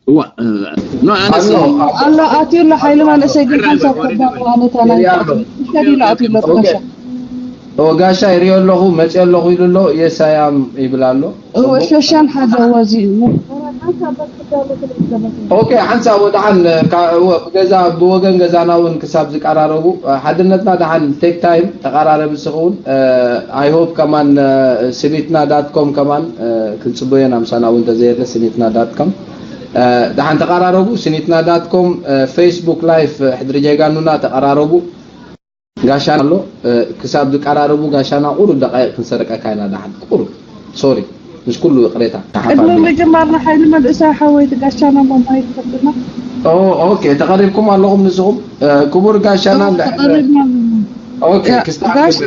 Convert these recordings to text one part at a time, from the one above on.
እዋ፣ እ፣ ኖ፣ ኣነ ኣሎ። ኣሎ፣ ኣትዩ ኣሎ፣ ሓይሊ ማንእሰይ ግን ሓንሳብ ከባድ ዋነታ ናይ ይሪኣ ኣሎ። ከዲሉ ኣትዩ ኣሎ፣ ኦኬ። ትከሻ። ኦ፣ ጋሻ ይሪኦ ኣለኹ፣ መፅእ ኣለኹ ኢሉ ኣሎ፣ የስ ኣይ ኣም ይብል ኣሎ። እወ፣ ጽቡቅ። ሸሻን ሓደ ወዚ እዩ። ኦኬ፣ ሓንሳብ ወደሓን፣ ካ-፣ እወ፣ ብገዛ፣ ብወገን ገዛና እውን ክሳብ ዝቀራረቡ፣ እ፣ ሓድነትና ደሓን ቴክ ታይም፣ ተቀራረብ እስኺ እውን፣ እ፣ ኣይ ሆፕ ከማን፣ እ፣ ስኒትና ዳት ኮም ከማን፣ እ፣ ክንጽበዮ ኢና፣ ምሳና እውን እንተዘየለ ስኒትና ዳት ኮም፣ እ፣ ደሓን ተቀራረቡ፣ ስኒትና ዳት ኮም፣ እ፣ ፌስቡክ ላይፍ፣ እ፣ ሕድሪ ጀጋኑና ተቀራረቡ። ጋሻና ኣሎ፣ እ፣ ክሳብ ዝቀራረቡ ጋሻና ቁሩብ ደቃይቅ ክንሰርቀካ ኢና ደሓን። ቁሩብ፣ ሶሪ፣ ምስ ኩሉ ይቅሬታ። ቅድሚ ምጅማርና ሓይሊ መንእሰይ ሓወይ እቲ ጋሻና ሞ ማይክ ክፍትና። ኦ፣ ኦኬ፣ ተቀሪብኩም ኣለኹም ንስኹም፣ እ፣ ክቡር ጋሻና እንድሕር ተቀሪብና ኣለና። ኦኬ፣ ያ፣ ክስተዓገብ ጋሽ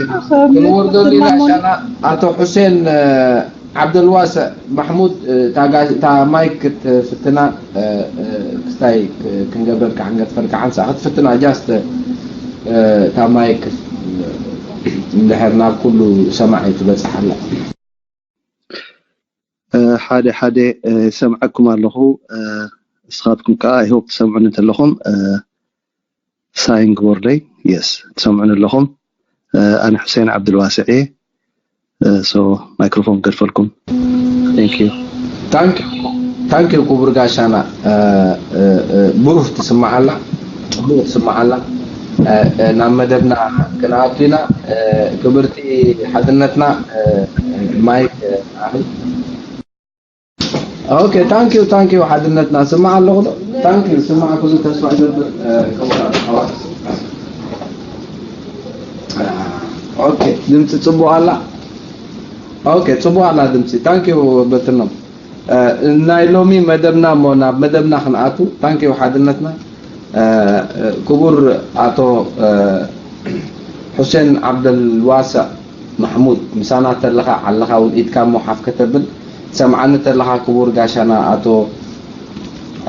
ክንወርደሉ ኢና። ሞ- ጋሻና ኣቶ ሑሴን፣ እ፣ ዓብደልዋስዕ ማሕሙድ፣ እ፣ እታ ጋ-፣ እታ ማይክ ክትፍትና፣ እ፣ እ፣ ክስታይ ክ-፣ ክንገብረልካ፣ ክንገድፈልካ ሓንሳእ ክትፍትና፣ ጃስት፣ እ፣ እታ ማይክ፣ እ፣ እንድሕር ናብ ኩሉ ሰማዒ ትበጽሕ ኣላ። እ፣ ሓደ ሓደ፣ እ፣ ይሰምዓኩም ኣለኹ። እ፣ ንስኻትኩም ከኣ፣ ኣይ ሆፕ ትሰምዑኒ እንተለኹም፣ እ፣ ሳይን ግበሩለይ። የስ፣ ትሰምዑኒ ኣለኹም። እ፣ ኣነ ሑሴን ዓብዱልዋስዕ እየ። እ፣ ሶ፣ ማይክሮፎን ገድፈልኩም። Thank you። ታንክ ዩ፣ ታንክ ዩ ክቡር ጋሻና። እ፣ እ፣ እ፣ ብሩህ ትስማዓላ፣ ጽቡቅ ትስማዓላ። እ፣ እ፣ ናብ መደብና ክንኣቱ ኢና። እ፣ ክብርቲ ሓድነትና፣ እ፣ ማይክ፣ እ፣ ንዓኺ። ኦኬ፣ ታንክ ዩ፣ ታንክ ዩ ሓድነትና። ስማዕ ኣለኹ ዶ? ታንክ ዩ፣ ስማዕ ኩሉ ተስፋ ይገብር፣ እ፣ ክቡራት ኣሕዋት። ኦኬ፣ ድምፂ ጽቡቅ ኣላ። ኦኬ፣ ጽቡቅ ኣላ ድምፂ። ታንክ ዩ በትኖም። እ፣ ናይ ሎሚ መደብና እሞ ናብ መደብና ክንኣቱ። ታንክ ዩ ሓድነትና። እ፣ እ፣ ክቡር ኣቶ፣ እ፣ ሑሴን ዓብደልዋስዕ ማሕሙድ፣ ምሳና ተለኻ ዓለኻ እውን ኢድካ እሞ ሓፍ ከተብል ትሰምዓኒ ተለኻ፣ ክቡር ጋሻና ኣቶ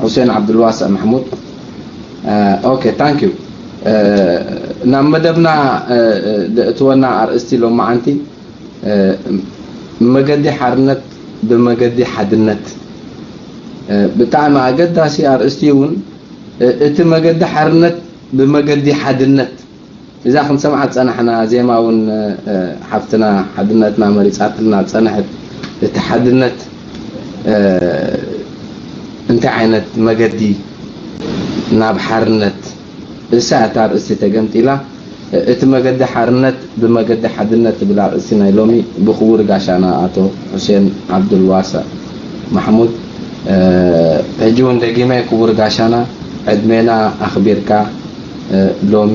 ሑሴን ዓብዱልዋስዕ ማሕሙድ። እ፣ ኦኬ፣ ታንክ ዩ። እ፣ ናብ መደብና፣ እ፣ እ፣ ደእትወና ኣርእስቲ ሎማዓንቲ፣ እ፣ መገዲ ሓርነት ብመገዲ ሓድነት። እ፣ ብጣዕሚ ኣገዳሲ ኣርእስቲ እውን፣ እ፣ እቲ መገዲ ሓርነት ብመገዲ ሓድነት። እዛ ክንሰምዓ ዝጸናሕና ዜማ እውን፣ እ፣ ሓፍትና ሓድነትና መሪጻትልና ዝጸንሐት፣ እቲ ሓድነት፣ እ፣ እንታይ ዓይነት መገዲ ናብ ሓርነት፣ እሳ እታ ኣርእስቲ ተገምጢላ። እቲ መገዲ ሓርነት ብመገዲ ሓድነት ትብል ኣርእስቲ ናይ ሎሚ ብክቡር ጋሻና ኣቶ ሑሴን ዓብዱልዋስዕ ማሕሙድ። እ፣ ሕጂ እውን ደጊመ ክቡር ጋሻና ዕድሜና ኣኽቢርካ፣ እ፣ ሎሚ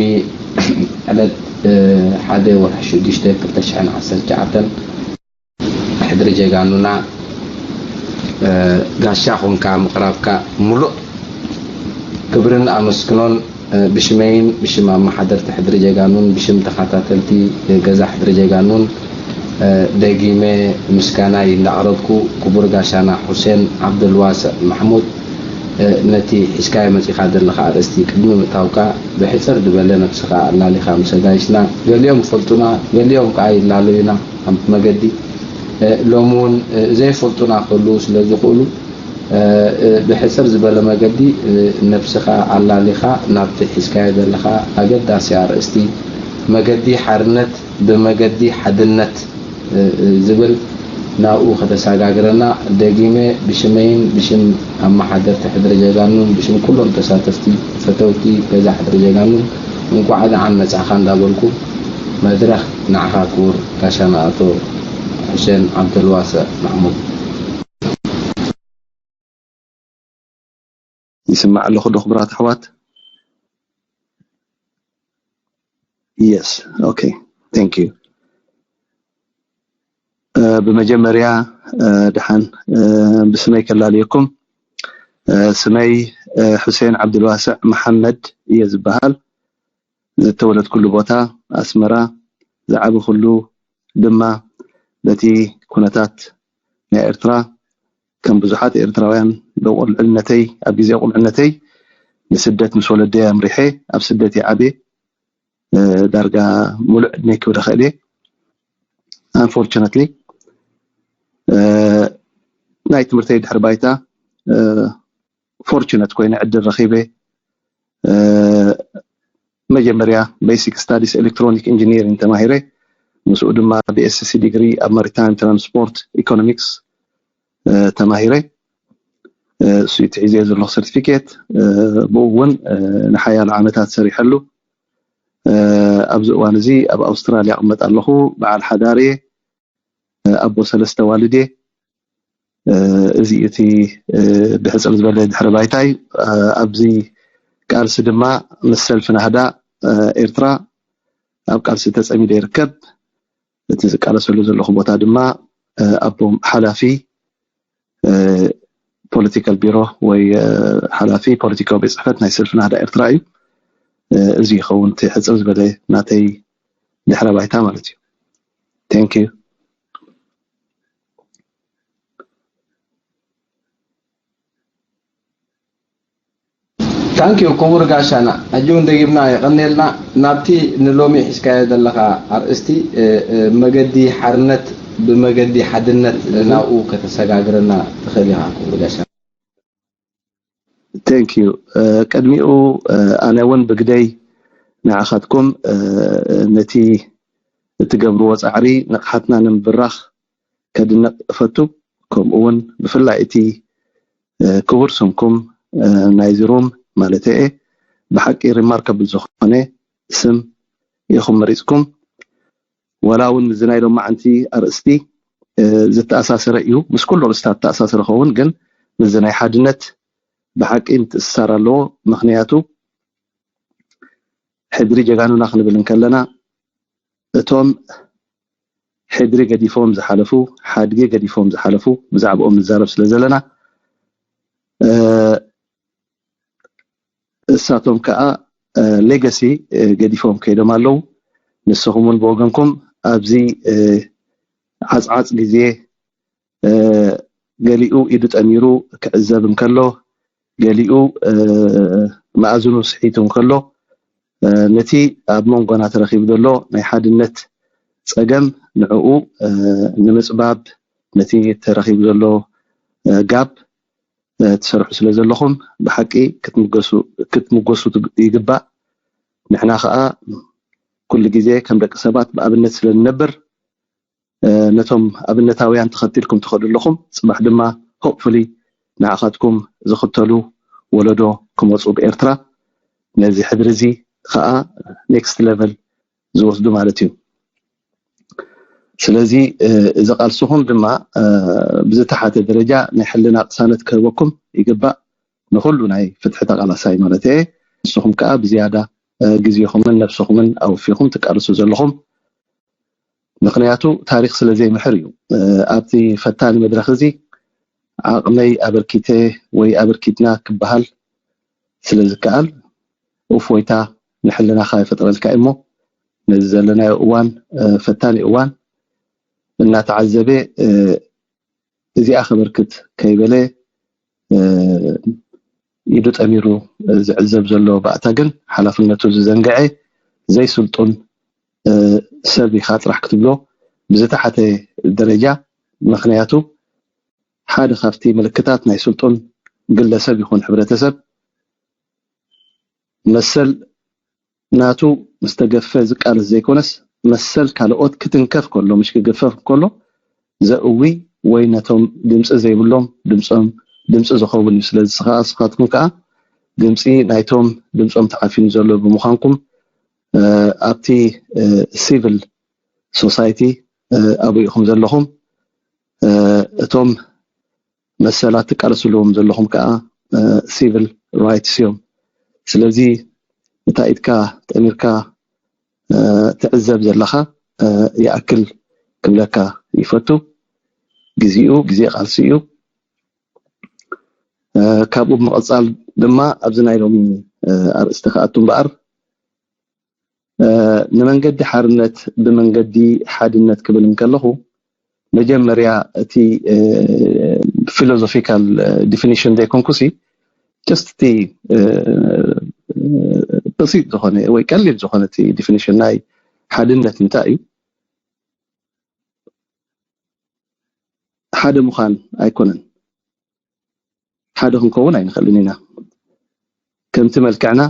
ዕለት፣ እ፣ ሓደ ወርሒ ሽዱሽተ ክልተ ሽሕን ዓሰርተ ትሽዓተን ሕድሪ ጀጋኑና፣ እ፣ ጋሻ ኾንካ ምቕራብካ ሙሉእ ክብርን ኣመስግኖን፣ እ፣ ብሽመይን ብሽም ኣመሓደርቲ ሕድሪ ጀጋኑን ብሽም ተኸታተልቲ፣ እ፣ ገዛ ሕድሪ ጀጋኑን፣ እ፣ ደጊመ ምስጋናይ እንዳቕረብኩ፣ ክቡር ጋሻና ሑሴን ዓብደልዋስዕ ማሕሙድ፣ እ፣ ነቲ ሒዝካዮ መጺኻ ዘለኻ ኣርእስቲ ቅድሚ ምእታውካ፣ ብሕጽር ዝበለ ነብስኻ ኣላሊኻ ምስ ኣጋይሽና፣ ገሊኦም ይፈልጡና፣ ገሊኦም ከኣ ይላለዩና ኣብ መገዲ፣ እ፣ ሎሚ እውን፣ እ፣ ዘይፈልጡና ክህልዉ ስለ ዝኽእሉ፣ እ፣ እ፣ ብሕጽር ዝበለ መገዲ፣ እ፣ ነብስኻ ኣላሊኻ ናብቲ ሒዝካዮ ዘለኻ ኣገዳሲ ኣርእስቲ፣ መገዲ ሓርነት ብመገዲ ሓድነት፣ እ፣ እ፣ ዝብል ናብኡ ከተሰጋግረና፣ ደጊመ ብሽመይን ብሽም ኣመሓደርቲ ሕድሪ ጀጋኑን ብሽም ኩሎም ተሳተፍቲ ፈተውቲ ገዛ ሕድሪ ጀጋኑን እንኳዕ ደሓን መጻእኻ እንዳበልኩ፣ መድረኽ ንዓኻ ክቡር ጋሻና ኣቶ ሑሴን ዓብደልዋስዕ ማሕሙድ። ይስማዕ ኣለኹ ዶ ክቡራት ኣሕዋት? የስ። ኦኬ። Thank you። እ፣ ብመጀመርያ፣ እ፣ ደሓን፣ እ፣ ብስመይ ከላልየኩም። እ፣ ስመይ፣ እ፣ ሑሴን ዓብዱልዋስዕ መሓመድ እየ ዝበሃል። ዝተወለድኩሉ ቦታ ኣስመራ፣ ዝዓበኹሉ ድማ በቲ ኩነታት ናይ ኤርትራ ከም ብዙሓት ኤርትራውያን ብቁልዕነተይ፣ ኣብ ግዜ ቁልዕነተይ ንስደት ምስ ወለደይ ኣምሪሐ ኣብ ስደት እየ ዓብየ። እ፣ ዳርጋ ሙሉእ ዕድመይ ክብል እኽእል እየ። Unfortunately፣ እ፣ ናይ ትምህርተይ ድሕሪ ባይታ፣ እ፣ fortunate ኮይነ ዕድል ረኺበ። መጀመርያ basic studies electronic engineering ተማሂረ፣ ምስኡ ድማ BSc degree ኣብ maritime transport economics ተማሂረ። እሱ ትሒዘ ዘለኹ certificate፣ ብኡ እውን ንሓያሎ ዓመታት ሰሪሐሉ። ኣብዚ እዋን እዚ ኣብ ኣውስትራልያ እቕመጥ ኣለኹ። በዓል ሓዳር እየ፣ ኣቦ ሰለስተ ኣዋልድ እየ። እዚ እቲ ብሕፅር ዝበለ ድሕረ ባይታይ። ኣብዚ ቃልሲ ድማ ምስ ሰልፊ ናህዳ ኤርትራ ኣብ ቃልሲ ተፀሚደ ይርከብ። እቲ ዝቃለሰሉ ዘለኹ ቦታ ድማ ኣቦ ሓላፊ ፖለቲካል ቢሮ ወይ ሓላፊ ፖለቲካዊ ቤት ፅሕፈት ናይ ሰልፊ ናህዳ ኤርትራ እዩ። እዚ ይኸውን እቲ ሕፅር ዝበለ ናተይ ድሕረ ባይታ ማለት እዩ። Thank you። Thank you ክቡር ጋሻና፣ ሕጂ እውን ደጊምና የቐንየልና። ናብቲ ንሎሚ ሒዝካዮ ዘለኻ ኣርእስቲ መገዲ ሓርነት ብመገዲ ሓድነት ናብኡ ከተሰጋግረና ትኽእል ኢኻ ክቡር ጋሻና። Thank you። ቅድሚኡ ኣነ እውን ብግደይ ንዓኻትኩም ነቲ እትገብርዎ ፃዕሪ ንቕሓትና ንምብራኽ ከድንቕ እፈቱ። ከምኡ እውን ብፍላይ እቲ ክቡር ስምኩም ናይዚ ሩም ማለት እየ ብሓቂ remarkable ዝኾነ ስም ኢኹም መሪፅኩም። ወላ እውን ምስዚ ናይ ሎማዓንቲ ኣርእስቲ ዝተኣሳሰረ እዩ፣ ምስ ኩሉ ኣርእስታት ዝተኣሳሰረ ኸውን ግን ምስዚ ናይ ሓድነት ብሓቂ ምትእስሳር ኣለዎ። ምክንያቱ ሕድሪ ጀጋኑና ክንብል እንከለና እቶም ሕድሪ ገዲፎም ዝሓለፉ ሓድጊ ገዲፎም ዝሓለፉ ብዛዕባኦም ንዛረብ ስለ ዘለና እሳቶም ከዓ legacy ገዲፎም ከይዶም ኣለዉ። ንስኹም እውን ብወገንኩም ኣብዚ ዓፅዓፅ ግዜ ገሊኡ ኢዱ ጠሚሩ ክዕዘብ እንከሎ፣ ገሊኡ መኣዝኑ ስሒቱ እንከሎ፣ ነቲ ኣብ መንጎና ተረኺቡ ዘሎ ናይ ሓድነት ፀገም ንዕኡ ንምፅባብ፣ ነቲ ተረኺቡ ዘሎ ጋብ ትሰርሑ ስለ ዘለኹም ብሓቂ ክትምገሱ ይግባእ። ንሕና ከዓ ኩሉ ግዜ ከም ደቂ ሰባት ብኣብነት ስለ ንነብር ነቶም ኣብነታውያን ተኸቲልኩም ትኸዱ ኣለኹም። ፅባሕ ድማ hopefully ንዓኻትኩም ዝኽተሉ ወለዶ ክመፁ ብኤርትራ ነዚ ሕድሪ እዚ ከዓ next level ዝወስዱ ማለት እዩ። ስለዚ እዚ ቃልስኹም ድማ ብዝተሓተ ደረጃ ናይ ሕልና ቅሳነት ክህበኩም ይግባእ። ንኹሉ ናይ ፍትሒ ተቃላሳይ ማለት እየ። ንስኹም ከዓ ብዝያዳ ግዜኹምን ነብስኹምን ኣውፊኹም ትቃልሱ ዘለኹም። ምክንያቱ ታሪክ ስለ ዘይምሕር እዩ። ኣብቲ ፈታኒ መድረክ እዚ ዓቕመይ ኣበርኪተ ወይ ኣበርኪትና ክበሃል ስለ ዝከኣል እፎይታ ንሕልናኻ ይፈጥረልካ እሞ ነዚ ዘለናዮ እዋን ፈታኒ እዋን እናተዓዘበ እዚኣ ከበርክት ከይበለ ኢዱ ጠሚሩ ዝዕዘብ ዘሎ ባእታ ግን ሓላፍነቱ ዝዘንግዐ ዘይስልጡን ሰብ ኢኻ ጥራሕ ክትብሎ ብዝተሓተ ደረጃ። ምክንያቱ ሓደ ካብቲ ምልክታት ናይ ስልጡን ግለሰብ ይኹን ሕብረተሰብ መሰል ናቱ ምስ ተገፈ ዝቃለስ ዘይኮነስ መሰል ካልኦት ክትንከፍ ከሎ ምሽ ክግፈፍ ከሎ ዘእዊ ወይ ነቶም ድምፂ ዘይብሎም ድምፆም ድምፂ ዝኸውን እዩ። ስለዚ ስኻ ስኻትኩም ከዓ ድምፂ ናይቶም ድምፆም ተዓፊኑ ዘሎ ብምዃንኩም ኣብቲ ሲቪል ሶሳይቲ ኣብኡ ኢኹም ዘለኹም እቶም መሰላት ትቃለስልዎም ዘለኹም ከዓ ሲቪል ራይትስ እዮም። ስለዚ እታ ኢድካ ጠሚርካ ትዕዘብ ዘለኻ ይኣክል ክብለካ ይፈቱ። ግዜኡ ግዜ ቃልሲ እዩ። ካብኡ ብምቕፃል ድማ ኣብዚ ናይ ሎሚ ኣርእስቲ ክኣቱ እምበኣር ንመንገዲ ሓርነት ብመንገዲ ሓድነት ክብል እንከለኹ መጀመርያ እቲ ፊሎዞፊካል ዲፊኒሽን ዘይኮንኩሲ just እቲ በሲጥ ዝኾነ ወይ ቀሊል ዝኾነ እቲ ዲፊኒሽን ናይ ሓድነት እንታይ እዩ? ሓደ ምዃን ኣይኮነን። ሓደ ክንከውን ኣይንኽእልን ኢና። ከምቲ መልክዕና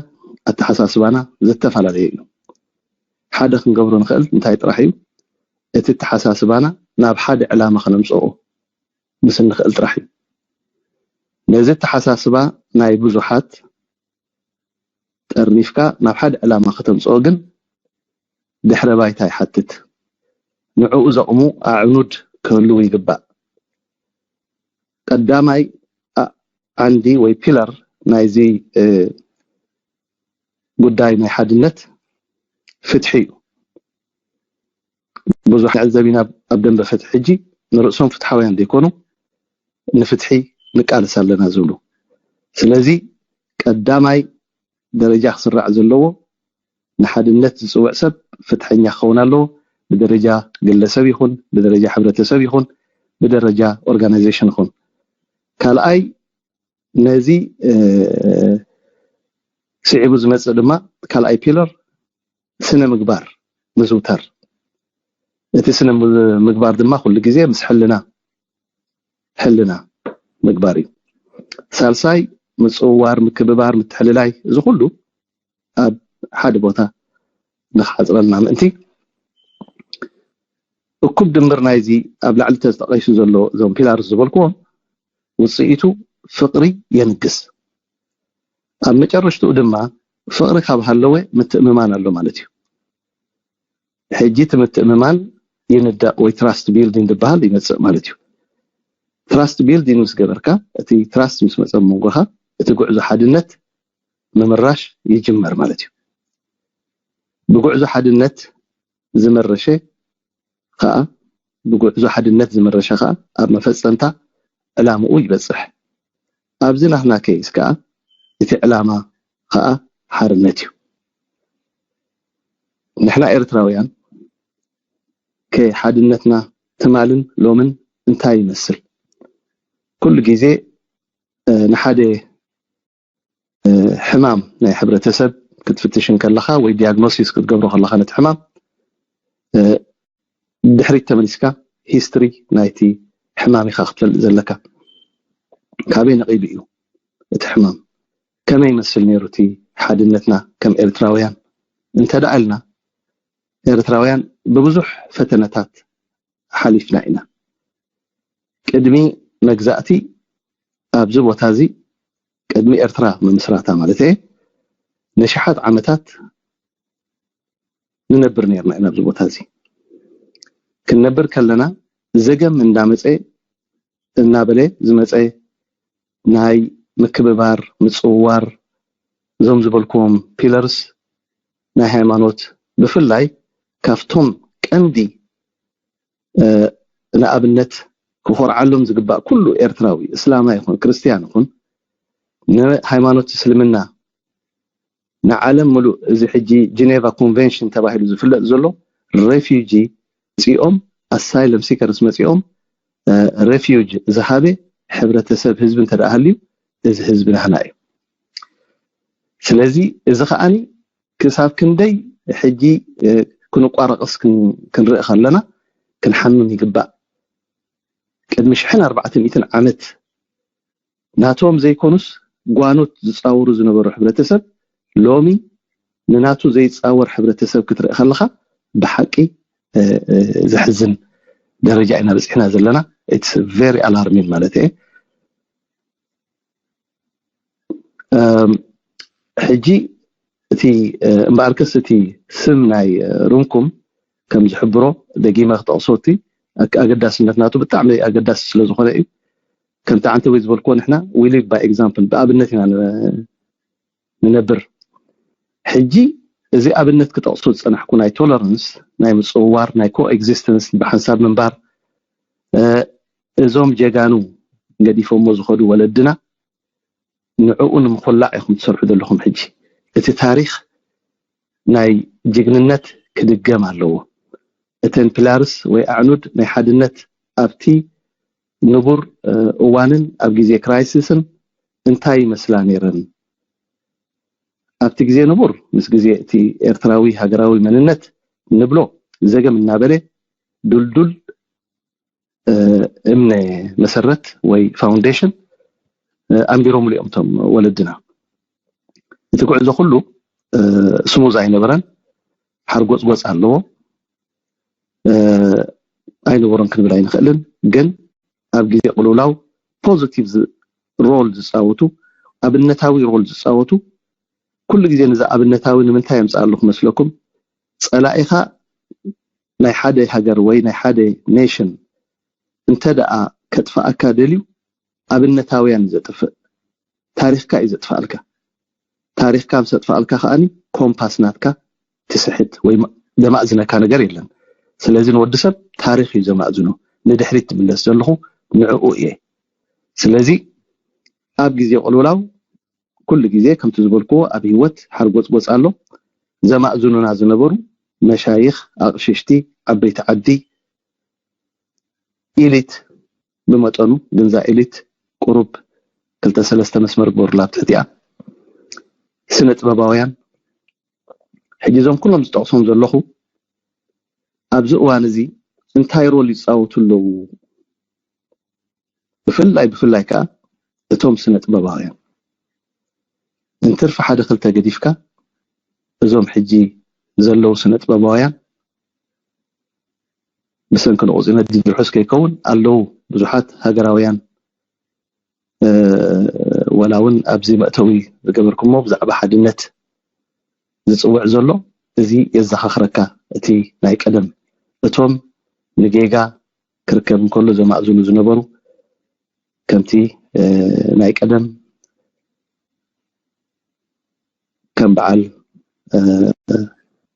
ኣተሓሳስባና ዝተፈላለየ እዩ። ሓደ ክንገብሮ ንኽእል እንታይ ጥራሕ እዩ? እቲ ኣተሓሳስባና ናብ ሓደ ዕላማ ከነምፅኦ ምስ እንኽእል ጥራሕ እዩ። ነዚ ኣተሓሳስባ ናይ ብዙሓት ጠርኒፍካ ናብ ሓደ ዕላማ ከተምፅኦ ግን ድሕረ ባይታ ይሓትት። ንዕኡ ዘቕሙ ኣዕኑድ ክህልው ይግባእ። ቀዳማይ ዓንዲ ወይ ፒለር ናይዚ ጉዳይ ናይ ሓድነት ፍትሒ እዩ። ብዙሕ ንዕዘብ ኢና ኣብ ደንበ ፍትሒ ሕጂ ንርእሶም ፍትሓውያን ዘይኮኑ ንፍትሒ ንቃለስ ኣለና ዝብሉ። ስለዚ ቀዳማይ ደረጃ ክስራዕ ዘለዎ ንሓድነት ዝፅውዕ ሰብ ፍትሐኛ ክኸውን ኣለዎ። ብደረጃ ግለሰብ ይኹን ብደረጃ ሕብረተሰብ ይኹን ብደረጃ ኦርጋናይዜሽን ይኹን። ካልኣይ ነዚ ስዒቡ ዝመፅእ ድማ ካልኣይ ፒለር ስነ ምግባር ምዝውታር። እቲ ስነ ምግባር ድማ ኩሉ ግዜ ምስ ሕልና ሕልና ምግባር እዩ። ሳልሳይ ምፅውዋር፣ ምክብባር፣ ምትሕልላይ፣ እዚ ኩሉ ኣብ ሓደ ቦታ ንክሓፅረልና ምእንቲ እኩብ ድምር ናይዚ ኣብ ላዕሊ ተጠቂሱ ዘሎ እዞም ፒላርስ ዝበልክዎም ውፅኢቱ ፍቅሪ የንግስ። ኣብ መጨረሽትኡ ድማ ፍቅሪ ካብ ሃለወ ምትእምማን ኣሎ ማለት እዩ። ሕጂ እቲ ምትእምማን ይንደቅ ወይ ትራስት ቢልዲንግ ዝበሃል ይመፅእ ማለት እዩ። ትራስት ቢልዲንግ ምስ ገበርካ እቲ ትራስት ምስ መፀ መንጎኻ እቲ ጉዕዞ ሓድነት ምምራሽ ይጅመር ማለት እዩ። ብጉዕዞ ሓድነት ዝመረሸ ከዓ ብጉዕዞ ሓድነት ዝመረሸ ከዓ ኣብ መፈፀምታ ዕላምኡ ይበፅሕ። ኣብዚ ናትና ኬይስ ከዓ እቲ ዕላማ ከዓ ሓርነት እዩ። ንሕና ኤርትራውያን ከሓድነትና ትማልን ሎምን እንታይ ይመስል? ኩሉ ግዜ ንሓደ ሕማም ናይ ሕብረተሰብ ክትፍትሽ እንከለኻ ወይ ዲያግኖሲስ ክትገብሮ ከለኻ ነቲ ሕማም ድሕሪት ተመሊስካ ሂስትሪ ናይቲ ሕማም ኢኻ ክትፈልጥ ዘለካ። ካበይ ነቒሉ እዩ እቲ ሕማም? ከመይ ይመስል ነይሩ እቲ ሓድነትና ከም ኤርትራውያን? እንተ ደኣ ኢልና ኤርትራውያን ብብዙሕ ፈተነታት ሓሊፍና ኢና። ቅድሚ መግዛእቲ ኣብዚ ቦታ እዚ ቅድሚ ኤርትራ ምምስራታ ማለት እየ ንሽሓት ዓመታት ንነብር ነርና ኢና ኣብዚ ቦታ እዚ። ክንነብር ከለና ዘገም እንዳመፀ እናበለ ዝመፀ ናይ ምክብባር ምፅውዋር እዞም ዝበልክዎም ፒለርስ ናይ ሃይማኖት ብፍላይ ካብቶም ቀንዲ ንኣብነት ክኾርዓሎም ዝግባእ ኩሉ ኤርትራዊ እስላማ ይኹን ክርስትያን ይኹን ንሃይማኖት እስልምና ንዓለም ሙሉእ እዚ ሕጂ ጂኔቫ ኮንቨንሽን ተባሂሉ ዝፍለጥ ዘሎ ሬፊጂ መፂኦም ኣሳይለም ሲከርስ መፂኦም ሬፊጅ ዝሃበ ሕብረተሰብ ህዝቢ እንተ ደኣ ሃልዩ እዚ ህዝቢ ናህና እዩ። ስለዚ እዚ ከዓኒ ክሳብ ክንደይ ሕጂ ክንቋረቐስ ክንርኢ ከለና ክንሓምም ይግባእ። ቅድሚ ሽሕን ኣርባዕተ ሚእትን ዓመት ናቶም ዘይኮኑስ ጓኖት ዝፃወሩ ዝነበሩ ሕብረተሰብ ሎሚ ንናቱ ዘይፃወር ሕብረተሰብ ክትርኢ ከለካ ብሓቂ ዘሕዝን ደረጃ ኢና በፂሕና ዘለና። It's very alarming ማለት እየ። ሕጂ እቲ እምበኣርከስ እቲ ስም ናይ ሩምኩም ከም ዝሕብሮ ደጊመ ክጠቕሶ እቲ ኣገዳስነት ናቱ ብጣዕሚ ኣገዳሲ ስለ ዝኾነ እዩ። ከምቲ ዓንተወይ ዝበልክዎ ንሕና we live by example ብኣብነት ኢና ንነብር። ሕጂ እዚ ኣብነት ክጠቕሶ ዝፀናሕኩ ናይ ቶለረንስ ናይ ምፅውዋር ናይ ኮኤግዚስተንስ ብሓንሳብ ምንባር እዞም ጀጋኑ ገዲፎሞ ዝኸዱ ወለድና ንዕኡ ንምኹላዕ ኢኹም ትሰርሑ ዘለኹም። ሕጂ እቲ ታሪኽ ናይ ጅግንነት ክድገም ኣለዎ። እተን ፒላርስ ወይ ኣዕኑድ ናይ ሓድነት ኣብቲ ንቡር እዋንን ኣብ ግዜ ክራይሲስን እንታይ ይመስላ ነይረን? ኣብቲ ግዜ ንቡር ምስ ግዜ እቲ ኤርትራዊ ሃገራዊ መንነት ንብሎ ዘገም እናበለ ዱልዱል እምነ መሰረት ወይ ፋውንዴሽን ኣንቢሮምሉ እዮም እቶም ወለድና። እቲ ጉዕዞ ኩሉ ስሙዝ ኣይነበረን። ሓርጎፅጎፅ ኣለዎ። ኣይነበሮን ክንብል ኣይንኽእልን። ግን ኣብ ግዜ ቅልውላው ፖዚቲቭ ሮል ዝፃወቱ፣ ኣብነታዊ ሮል ዝፃወቱ፣ ኩሉ ግዜ ንዛ ኣብነታዊ ንምንታይ የምፅኣሉ ክመስለኩም? ፀላኢኻ ናይ ሓደ ሃገር ወይ ናይ ሓደ ኔሽን እንተ ደኣ ከጥፍኣካ ደልዩ፣ ኣብነታውያን እዩ ዘጥፍእ። ታሪኽካ እዩ ዘጥፍኣልካ። ታሪኽካ ምስ ኣጥፍኣልካ ከኣኒ ኮምፓስ ናትካ ትስሕት ወይ ደማእዝነካ ነገር የለን። ስለዚ ንወዲ ሰብ ታሪኽ እዩ ዘማእዝኖ። ንድሕሪት ትምለስ ዘለኹ ንዕኡ እየ። ስለዚ ኣብ ግዜ ቅልውላው ኩሉ ግዜ ከምቲ ዝበልክዎ ኣብ ህይወት ሓርጎፅጎፅ ኣሎ። ዘማእዝኑና ዝነበሩ መሻይኽ፣ ኣቕሽሽቲ፣ ዓበይቲ ዓዲ፣ ኢሊት ብመጠኑ፣ ግንዛ ኢሊት ቁሩብ ክልተ ሰለስተ መስመር ግበሩላ ኣብ ትሕቲኣ። ስነ ጥበባውያን፣ ሕጂ እዞም ኩሎም ዝጠቕሶም ዘለኹ ኣብዚ እዋን እዚ እንታይ ሮል ይፃወቱ ኣለዉ? ብፍላይ ብፍላይ ከዓ እቶም ስነ ጥበባውያን፣ እንትርፊ ሓደ ክልተ ገዲፍካ፣ እዞም ሕጂ ዘለዉ ስነ ጥበባውያን ብሰንኪ ንቑፅ ነዲድ ርሑስ ከይከውን ኣለዉ። ብዙሓት ሃገራውያን ወላ እውን ኣብዚ መእተዊ ዝገበርኩሞ ብዛዕባ ሓድነት ዝፅውዕ ዘሎ፣ እዚ የዘኻኽረካ። እቲ ናይ ቀደም እቶም ንጌጋ ክርከብ እንከሎ ዘማእዝኑ ዝነበሩ፣ ከምቲ ናይ ቀደም ከም በዓል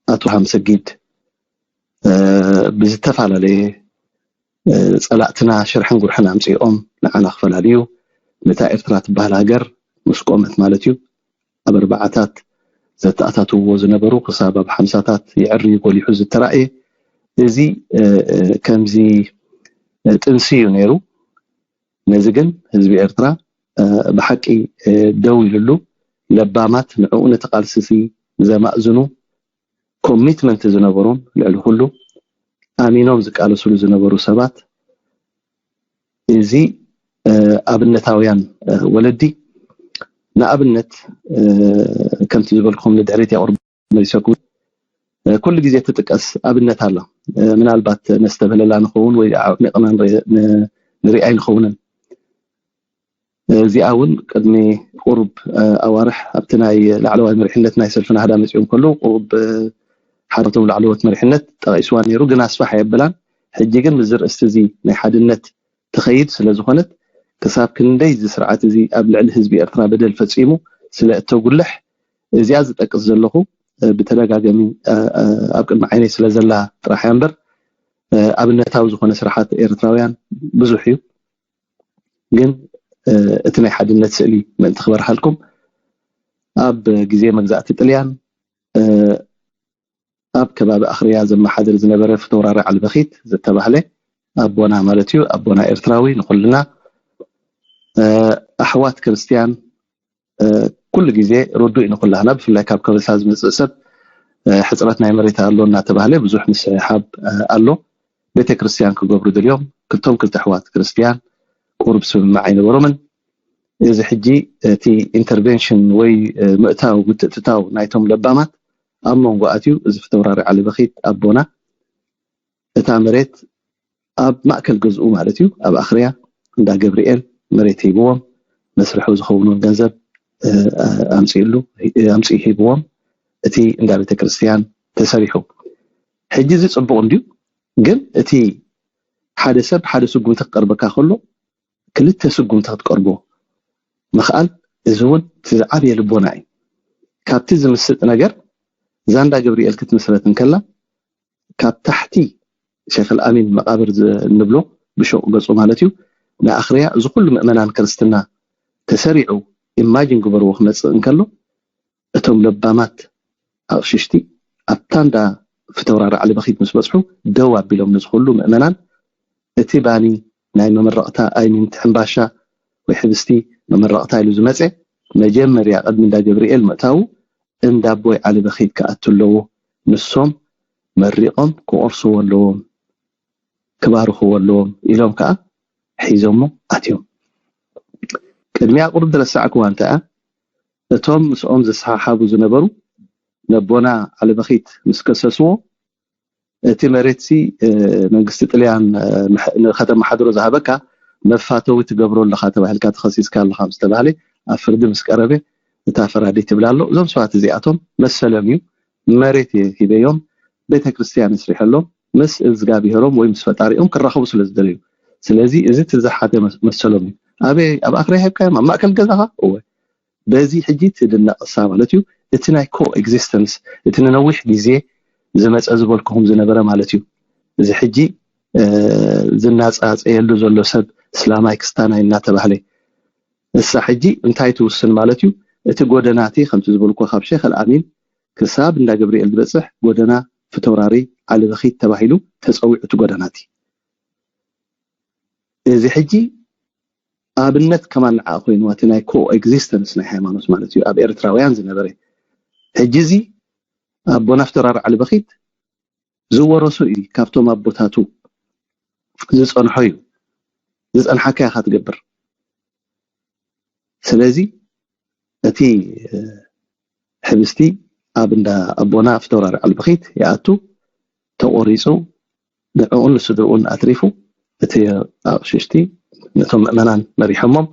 ኣቶ ሃም ሰጊድ ብዝተፈላለየ ፀላእትና ሽርሕን ጉርሕን ኣምፂኦም ንዓና ክፈላልዩ፣ ነታ ኤርትራ ትበሃል ሃገር ምስ ቆመት ማለት እዩ፣ ኣብ ኣርባዓታት ዘተኣታትውዎ ዝነበሩ ክሳብ ኣብ ሓምሳታት ይዕርዩ ጎሊሑ ዝተራእየ፣ እዚ ከምዚ ጥንሲ እዩ ነይሩ። ነዚ ግን ህዝቢ ኤርትራ ብሓቂ ደው ኢሉሉ፣ ለባማት ንዕኡ ነቲ ቃልሲ ዘማእዝኑ፣ ኮሚትመንት ዝነበሮም፣ ልዕሊ ኩሉ ኣሚኖም ዝቃለስሉ ዝነበሩ ሰባት፣ እዚ ኣብነታውያን ወለዲ፣ ንኣብነት ከምቲ ዝበልኩም ንድሕሪት የቕርቡ መሊሰኩም። ኩሉ ግዜ ትጥቀስ ኣብነት ኣላ። ምናልባት ነስተብህለላ ንኸውን ወይ ኣዕሚቕና ንርኣይ ንኸውንን። እዚኣ እውን ቅድሚ ቁሩብ ኣዋርሕ ኣብቲ ናይ ላዕለዋይ መሪሕነት ናይ ሰልፊ ናህዳ መፂኦም ከለዉ ቁሩብ ሓረቶም ላዕለዎት መሪሕነት ጠቒስዋ ነይሩ፣ ግን ኣስፋሕ ኣየበላን። ሕጂ ግን ምስዚ ርእስቲ እዚ ናይ ሓድነት ትኸይድ ስለ ዝኾነት፣ ክሳብ ክንደይ እዚ ስርዓት እዚ ኣብ ልዕሊ ህዝቢ ኤርትራ በደል ፈጺሙ ስለ እተጉልሕ፣ እዚኣ ዝጠቅስ ዘለኹ ብተደጋጋሚ ኣብ ቅድሚ ዓይነይ ስለ ዘላ ጥራሕ እያ እምበር፣ ኣብነታዊ ዝኾነ ስራሓት ኤርትራውያን ብዙሕ እዩ። ግን እቲ ናይ ሓድነት ስእሊ ምእንቲ ክበርሃልኩም፣ ኣብ ግዜ መግዛእቲ ጥልያን ኣብ ከባቢ ኣኽርያ ዘመሓድር ዝነበረ ፊተውራሪ ዓሊ በኺት ዝተባህለ ኣቦና ማለት እዩ፣ ኣቦና ኤርትራዊ ንኹልና ኣሕዋት ክርስትያን ኩሉ ግዜ ርዱእ እዩ ንኹላህና። ብፍላይ ካብ ከበሳ ዝመፅእ ሰብ ሕፅረት ናይ መሬት ኣሎ እናተባህለ ብዙሕ ምስሕሓብ ኣሎ። ቤተክርስትያን ክገብሩ ደልዮም ክልቶም ክልተ ኣሕዋት ክርስትያን ቁሩብ ስምምዕ ኣይነበሮምን። እዚ ሕጂ እቲ ኢንተርቬንሽን ወይ ምእታው ምትእትታው ናይቶም ለባማት ኣብ መንጎ ኣትዩ፣ እዚ ፊተውራሪ ዓሊ በኺት ኣቦና እታ መሬት ኣብ ማእከል ገዝኡ ማለት እዩ ኣብ ኣኽርያ እንዳ ገብርኤል መሬት ሂብዎም፣ መስርሑ ዝኸውን እውን ገንዘብ ኣምፅእሉ ኣምፅኡ ሂብዎም፣ እቲ እንዳ ቤተክርስትያን ተሰሪሑ። ሕጂ እዚ ፅቡቕ እንድዩ፣ ግን እቲ ሓደ ሰብ ሓደ ስጉምቲ ክቀርበካ ከሎ ክልተ ስጉምቲ ክትቀርቦ ምኽኣል፣ እዚ እውን እቲ ዝዓበየ ልቦና እዩ። ካብቲ ዝምስጥ ነገር እዛ እንዳ ገብርኤል ክትምስረት እንከላ ካብ ታሕቲ ሸይኽ ኣልኣሚን መቓብር እንብሎ ብሹቕ ገፁ ማለት እዩ ንኣኽርያ እዚ ኩሉ ምእመናን ክርስትና ተሰሪዑ ኢማጂን ግበርዎ ክመፅእ እንከሎ እቶም ለባማት ኣቕሽሽቲ ኣብታ እንዳ ፊተውራሪ ዓሊ በኺት ምስ በፅሑ ደው ኣቢሎም ነዚ ኩሉ ምእመናን እቲ ባኒ ናይ መመረቕታ ኣይሚን እቲ ሕምባሻ ወይ ሕብስቲ መመረቕታ ኢሉ ዝመፀ መጀመርያ ቅድሚ እንዳ ገብርኤል ምእታዉ እንዳ ኣቦይ ዓሊ በኺት ክኣቱ ኣለዎ። ንሶም መሪቖም ክቖርስዎ ኣለዎም፣ ክባርኽዎ ኣለዎም ኢሎም ከዓ ሒዞሞ ኣትዮም። ቅድሚያ ቁሩብ ዝረሳዕክዋ እንታይ እያ? እቶም ምስኦም ዝሰሓሓቡ ዝነበሩ ነቦና ዓለበኺት ምስ ከሰስዎ፣ እቲ መሬትሲ መንግስቲ ጥልያን ከተመሓድሮ ዝሃበካ መፋተዊ ትገብሮ ኣለካ ተባሂልካ ተኸሲስካ ኣለካ ምስ ተባህለ፣ ኣብ ፍርዲ ምስ ቀረበ፣ እታ ፈራዲት ትብል ኣሎ። እዞም ሰባት እዚኣቶም መሰሎም እዩ፣ መሬት ሂበዮም፣ ቤተክርስትያን ኣስሪሐሎም፣ ምስ እዝጋብሄሮም ወይ ምስ ፈጣሪኦም ክራኸቡ ስለ ዝደለዩ። ስለዚ እዚ እቲ ዝሓተ መሰሎም እዩ። ኣበይ? ኣብ ኣኽርያ ሂብካዮም? ኣብ ማእከል ገዛኻ? እወ። በዚ ሕጂ ትድነቕ እሳ ማለት እዩ። እቲ ናይ ኮ ኤግዚስተንስ፣ እቲ ንነዊሕ ግዜ ዝመጸ ዝበልኩኹም ዝነበረ ማለት እዩ። እዚ ሕጂ ዝናጻጸየሉ ዘሎ ሰብ እስላማይ ክስታናይ እናተባህለ፣ እሳ ሕጂ እንታይ ትውስን ማለት እዩ? እቲ ጎደናቲ ከምቲ ዝበልኩ ካብ ሸይኽ ኣልኣሚን ክሳብ እንዳ ገብርኤል ዝበጽሕ ጎደና ፊተውራሪ ዓሊ በኺት ተባሂሉ ተጸዊዑ እቲ ጎደናቲ። እዚ ሕጂ ኣብነት ከማን ንዓ ኮይንዋ እቲ ናይ ኮ ኤግዚስተንስ ናይ ሃይማኖት ማለት እዩ ኣብ ኤርትራውያን ዝነበረ። ሕጂ እዚ ኣቦና ፊተውራሪ ዓሊ በኺት ዝወረሶ እዩ፣ ካብቶም ኣቦታቱ ዝጸንሖ እዩ። ዝጸንሓካ ኢኻ ትገብር። ስለዚ እቲ ሕብስቲ ኣብ እንዳ ኣቦና ፊተውራሪ ዓሊ በኺት ይኣቱ፣ ተቖሪጹ ንዕኡን ንስድርኡን ኣትሪፉ፣ እቲ ኣቕሽሽቲ ነቶም ምእመናን መሪሖሞም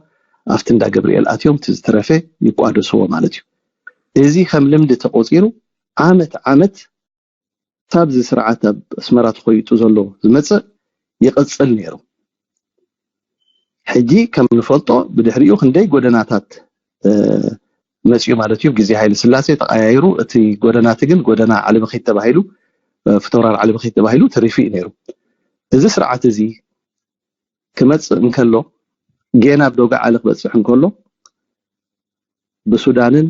ኣብቲ እንዳ ገብርኤል ኣትዮም እቲ ዝተረፈ ይቋደስዎ ማለት እዩ። እዚ ከም ልምዲ ተቖጺሩ ዓመት ዓመት ካብዚ ስርዓት ኣብ ኣስመራ ተኾይጡ ዘሎ ዝመጽእ ይቕጽል ነይሩ። ሕጂ ከም ንፈልጦ ብድሕሪኡ ክንደይ ጎደናታት መጽኡ ማለት እዩ። ግዜ ሃይለ ስላሴ ተቐያይሩ እቲ ጎደናቲ ግን ጎደና ዓሊ በኺት ተባሂሉ፣ ፊተውራሪ ዓሊ በኺት ተባሂሉ ተሪፉ እዩ ነይሩ። እዚ ስርዓት እዚ ክመጽእ እንከሎ፣ ጌና ኣብ ዶጋ ዓሊ ክበጽሕ እንከሎ ብሱዳንን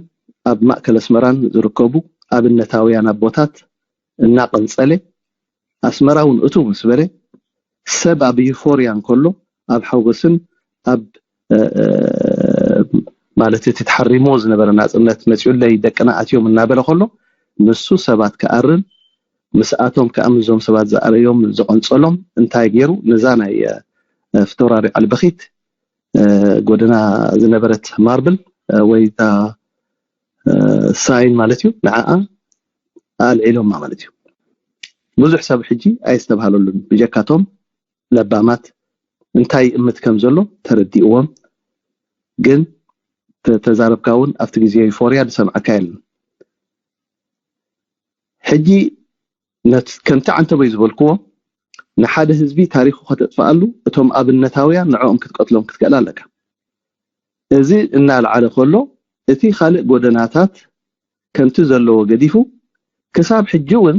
ኣብ ማእከል ኣስመራን ዝርከቡ ኣብነታውያን ኣቦታት እናቐንጸለ ኣስመራ እውን እትው ምስ በለ ሰብ ኣብ ዩፎርያ እንከሎ ኣብ ሓጎስን ኣብ ማለት እቲ ተሓሪሞ ዝነበረ ናጽነት መጺኡለይ ደቅና ኣትዮም እናበለ ከሎ ንሱ ሰባት ክኣርን ምስኣቶም ከዓ ምስዞም ሰባት ዝኣረዮም ዝቐንጸሎም እንታይ ገይሩ ነዛ ናይ ፊተውራሪ ዓሊ በኺት ጎደና ዝነበረት ማርብል ወይ እታ ሳይን ማለት እዩ ንዓኣ ኣልዒሎማ ማለት እዩ። ብዙሕ ሰብ ሕጂ ኣየስተብሃለሉን ብጀካቶም ለባማት እንታይ ይእምት ከም ዘሎ ተረዲእዎም። ግን ተዛረብካ እውን ኣብቲ ግዜ ዩፎርያ ዝሰምዓካ የለን። ሕጂ ከምቲ ዓንተቦይ ዝበልክዎ ንሓደ ህዝቢ ታሪኹ ከተጥፍኣሉ እቶም ኣብነታውያን ንዕኦም ክትቀትሎም ክትክእል ኣለካ። እዚ እናልዓለ ከሎ እቲ ካልእ ጎደናታት ከምቲ ዘለዎ ገዲፉ ክሳብ ሕጂ እውን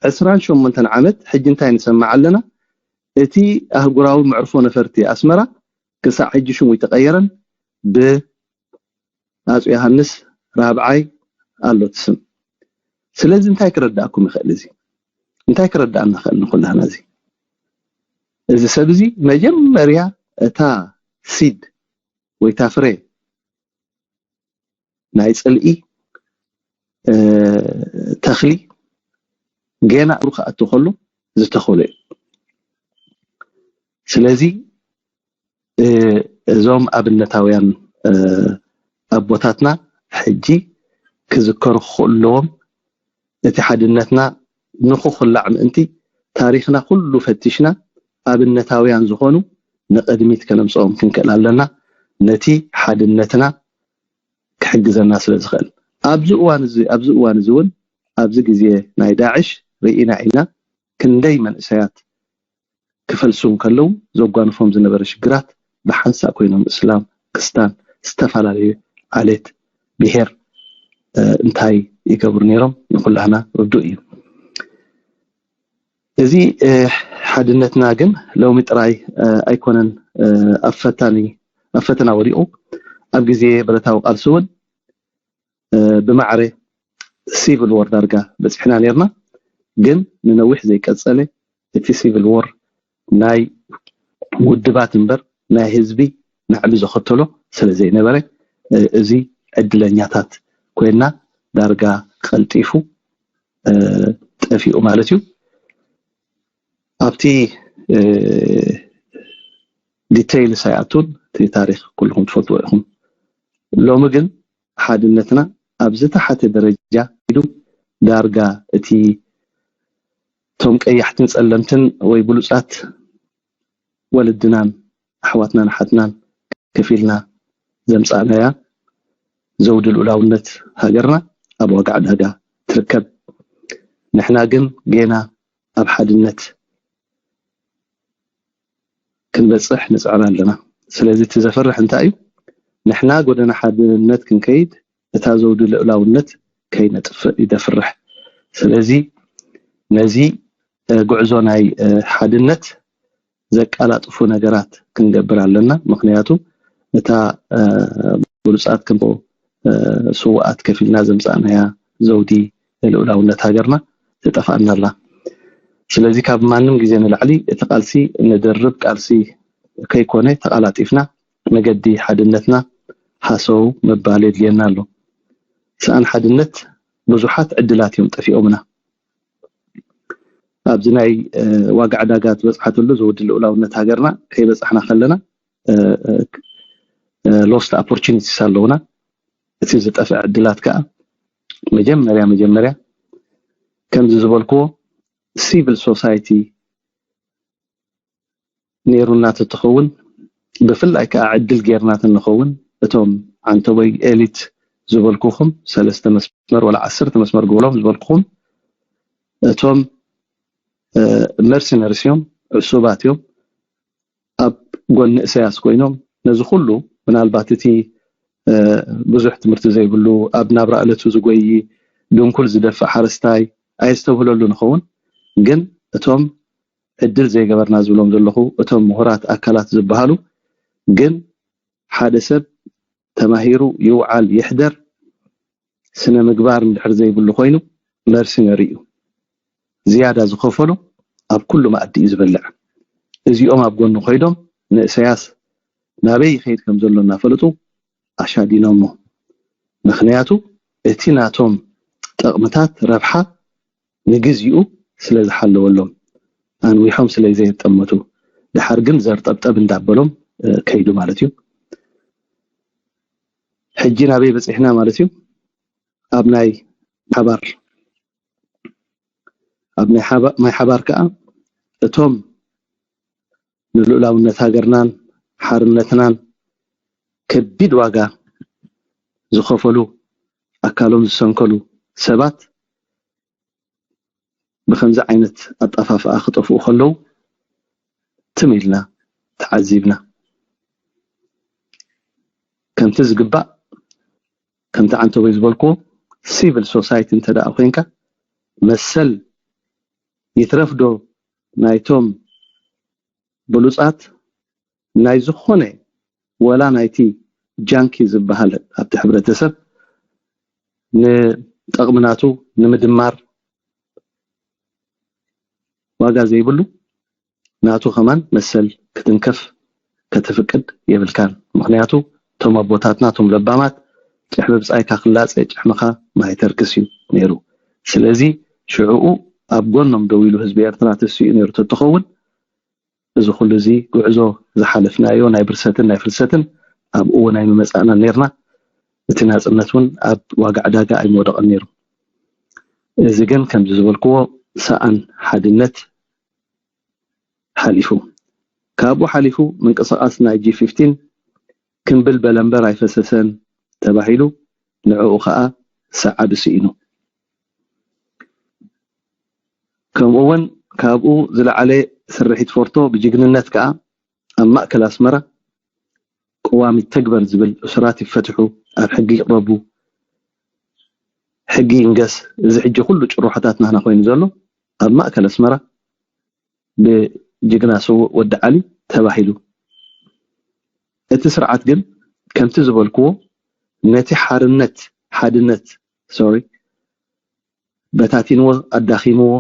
ዕስራን ሸሞንተን ዓመት ሕጂ እንታይ ንሰምዕ ኣለና? እቲ ኣህጉራዊ መዕርፎ ነፈርቲ ኣስመራ ክሳዕ ሕጂ ሽሙ ይተቐየረን ብ ኣፁ ዮሃንስ ራብዓይ ኣሎ እቲ ስም። ስለዚ እንታይ ክረዳእኩም ይኽእል? እዚ እንታይ ክረዳእና ይኽእል ንኩላህና? እዚ እዚ ሰብ እዚ መጀመርያ እታ ሲድ ወይ እታ ፍረ ናይ ፅልኢ ተኽሊ ገና እሩ ክኣቱ ከሎ ዝተኸሎ እዩ። ስለዚ እዞም ኣብነታውያን ኣቦታትና ሕጂ ክዝከሩ ክኽእሉ ኣለዎም። እቲ ሓድነትና ንኽኹላዕ ምእንቲ ታሪኽና ኩሉ ፈቲሽና ኣብነታውያን ዝኾኑ ንቕድሚት ከነምፅኦም ክንክእል ኣለና። ነቲ ሓድነትና ክሕግዘና ስለ ዝኽእል ኣብዚ እዋን እዚ ኣብዚ እዋን እዚ እውን ኣብዚ ግዜ ናይ ዳዕሽ ርኢና ኢና ክንደይ መንእሰያት ክፈልሱ እንከለዉ ዘጓንፎም ዝነበረ ሽግራት ብሓንሳእ ኮይኖም እስላም፣ ክስታን፣ ዝተፈላለዩ ዓሌት፣ ብሄር እንታይ ይገብሩ ነይሮም ንኩላህና ርዱእ እዩ። እዚ ሓድነትና ግን ሎሚ ጥራይ ኣይኮነን ኣብ ፈታኒ ኣብ ፈተና ወዲቑ። ኣብ ግዜ ብረታዊ ቃልሲ እውን ብማዕረ ሲቪል ዎር ዳርጋ በፂሕና ነርና። ግን ንነዊሕ ዘይቀፀለ እቲ ሲቪል ዎር ናይ ውድባት እምበር ናይ ህዝቢ ናዕቢ ዘኸተሎ ስለ ዘይነበረ እዚ ዕድለኛታት ኮይና ዳርጋ ቀልጢፉ ጠፊኡ ማለት እዩ። ኣብቲ ዲቴይልስ ኣይኣቱን እቲ ታሪኽ ኩልኹም ትፈልጥዎ ኢኹም። ሎሚ ግን ሓድነትና ኣብ ዝተሓተ ደረጃ ኢዱ ዳርጋ እቲ እቶም ቀያሕትን ጸለምትን ወይ ብሉጻት ወለድናን ኣሕዋትናን ኣሓትናን ከፊልና ዘምጻእናያ ዘውዲ ልኡላውነት ሃገርና ኣብ ዋጋ ዕዳጋ ትርከብ። ንሕና ግን ጌና ኣብ ሓድነት ክንበጽሕ ንጽዕር ኣለና። ስለዚ እቲ ዘፍርሕ እንታይ እዩ? ንሕና ጎደና ሓድነት ክንከይድ እታ ዘውዲ ልኡላውነት ከይነጥፍእ ይደፍርሕ። ስለዚ ነዚ ጉዕዞ ናይ ሓድነት ዘቃላጥፉ ነገራት ክንገብር ኣለና። ምክንያቱ እታ ብሉጻት ከም ስዋኣት ከፊልና ዘምጻእናያ ዘውዲ ልኡላውነት ሃገርና ትጠፋእና ኣላ። ስለዚ ካብ ማንም ግዜ ንላዕሊ እቲ ቃልሲ ንድርብ ቃልሲ ከይኮነ ተቃላጢፍና መገዲ ሓድነትና ሃሰው ምባል የድልየና ኣሎ። ሰኣን ሓድነት ብዙሓት ዕድላት እዮም ጠፊኦምና። ኣብዚ ናይ ዋጋ ዕዳጋ ዝበፅሓትሉ ዝውድል ልኡላውነት ሃገርና ከይበፃሕና ከለና lost opportunities ኣለውና። እቲ ዝጠፍዐ ዕድላት ከዓ መጀመርያ መጀመርያ ከምዚ ዝበልክዎ ሲቪል ሶሳይቲ ነይሩና ተትኸውን፣ ብፍላይ ከዓ ዕድል ጌርና ተንኸውን እቶም ዓንተቦይ ኤሊት ዝበልኩኹም ሰለስተ መስመር ወላ ዓሰርተ መስመር ግበሎም ዝበልኩኹም እቶም መርሲነርስ እዮም፣ ዕሱባት እዮም። ኣብ ጎኒ እሰያስ ኮይኖም ነዚ ኩሉ ምናልባት እቲ ብዙሕ ትምህርቲ ዘይብሉ ኣብ ናብራ ዕለቱ ዝጎይ ድንኩል ዝደፍእ ሓረስታይ ኣየስተብህለሉ ንኸውን። ግን እቶም ዕድል ዘይገበርና ዝብሎም ዘለኹ እቶም ምሁራት ኣካላት ዝበሃሉ ግን ሓደ ሰብ ተማሂሩ ይውዓል ይሕደር ስነ ምግባር እንድሕር ዘይብሉ ኮይኑ መርሲነሪ እዩ። ዝያዳ ዝኸፈሉ ኣብ ኩሉ መኣዲ እዩ ዝበልዕ። እዚኦም ኣብ ጎኑ ኮይዶም ንእሰያስ ናበይ ይኸይድ ከም ዘሎ እናፈለጡ ኣሻዲኖሞ። ምክንያቱ እቲ ናቶም ጠቕምታት ረብሓ ንግዚኡ ስለ ዝሓለወሎም ኣንዊሖም ስለ ዘይጠመቱ ድሓር ግን ዘርጠብጠብ እንዳበሎም ከይዱ ማለት እዩ። ሕጂ ናበይ በፂሕና ማለት እዩ? ኣብ ናይ ሓባር ኣብ ናይ ሓባር ከዓ እቶም ንልኡላውነት ሃገርናን ሓርነትናን ከቢድ ዋጋ ዝኸፈሉ ኣካሎም ዝሰንከሉ ሰባት ብከምዚ ዓይነት ኣጣፋፍኣ ክጠፍኡ ከለዉ ትም ኢልና ተዓዚብና። ከምቲ ዝግባእ ከምቲ ዓንተቦይ ዝበልክዎ ሲቪል ሶሳይቲ እንተ ደኣ ኮይንካ መሰል ይትረፍ ዶ ናይቶም ብሉጻት ናይ ዝኾነ ወላ ናይቲ ጃንኪ ዝበሃል ኣብቲ ሕብረተሰብ ንጠቕሚ ናቱ ንምድማር ዋጋ ዘይብሉ ናቱ ከማን መሰል ክትንከፍ ከተፍቅድ የብልካን። ምክንያቱ እቶም ኣቦታትና እቶም ለባማት ጭሕሚ ብጻይካ ክላጸ ጭሕምኻ ማይ ተርክስ እዩ ነይሩ። ስለዚ ሽዕኡ ኣብ ጎኖም ደው ኢሉ ህዝቢ ኤርትራ ተሲኡ ነይሩ ተትኸውን እዚ ኩሉ እዚ ጉዕዞ ዝሓለፍናዮ ናይ ብርሰትን ናይ ፍልሰትን ኣብኡ እውን ኣይምመጻእናን ነይርና። እቲ ናጽነት እውን ኣብ ዋጋ ዕዳጋ ኣይምወደቐን ነይሩ። እዚ ግን ከምዚ ዝበልክዎ ሰኣን ሓድነት ሓሊፉ። ካብኡ ሓሊፉ ምንቅስቓስ ናይ ጂ ፊፍቲን ክምብል በለምበር ኣይፈሰሰን ተባሂሉ ንዕኡ ኸኣ ሰዓቢ ስኢኑ። ከምኡ እውን ካብኡ ዝለዓለ ስርሒት ፎርቶ ብጅግንነት ከኣ ኣብ ማእከል ኣስመራ ቅዋም ይተግበር ዝብል እሱራት ይፈትሑ፣ ኣብ ሕጊ ይቕረቡ፣ ሕጊ ይንገስ። እዚ ሕጂ ኩሉ ጭርሖታት ናህና ኮይኑ ዘሎ ኣብ ማእከል ኣስመራ ብጅግና ስዉእ ወዲ ዓሊ ተባሂሉ። እቲ ስርዓት ግን ከምቲ ዝበልክዎ ነቲ ሓርነት ሓድነት ሶሪ በታቲንዎ ኣዳኺምዎ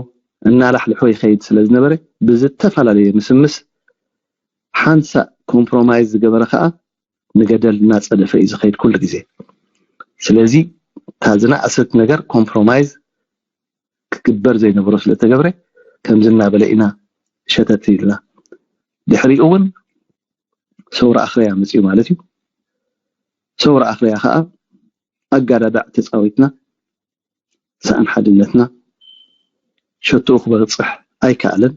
እናላሕልሖ ይኸይድ ስለ ዝነበረ ብዝተፈላለየ ምስምስ ሓንሳእ ኮምፕሮማይዝ ዝገበረ ከዓ ንገደል እናፀደፈ እዩ ዝኸይድ ኩሉ ግዜ። ስለዚ እታ ዝነኣሰት ነገር ኮምፕሮማይዝ ክግበር ዘይነበሮ ስለተገብረ ከምዚ እናበለ ኢና ሸተት ኢልና። ድሕሪኡ እውን ሰውራ ኣኽርያ መፅዩ ማለት እዩ። ሰውራ ኣኽርያ ከዓ ኣጋዳዳዕ ተፃዊትና ሰኣን ሓድነትና ሸትኡ ክበፅሕ ኣይከኣለን።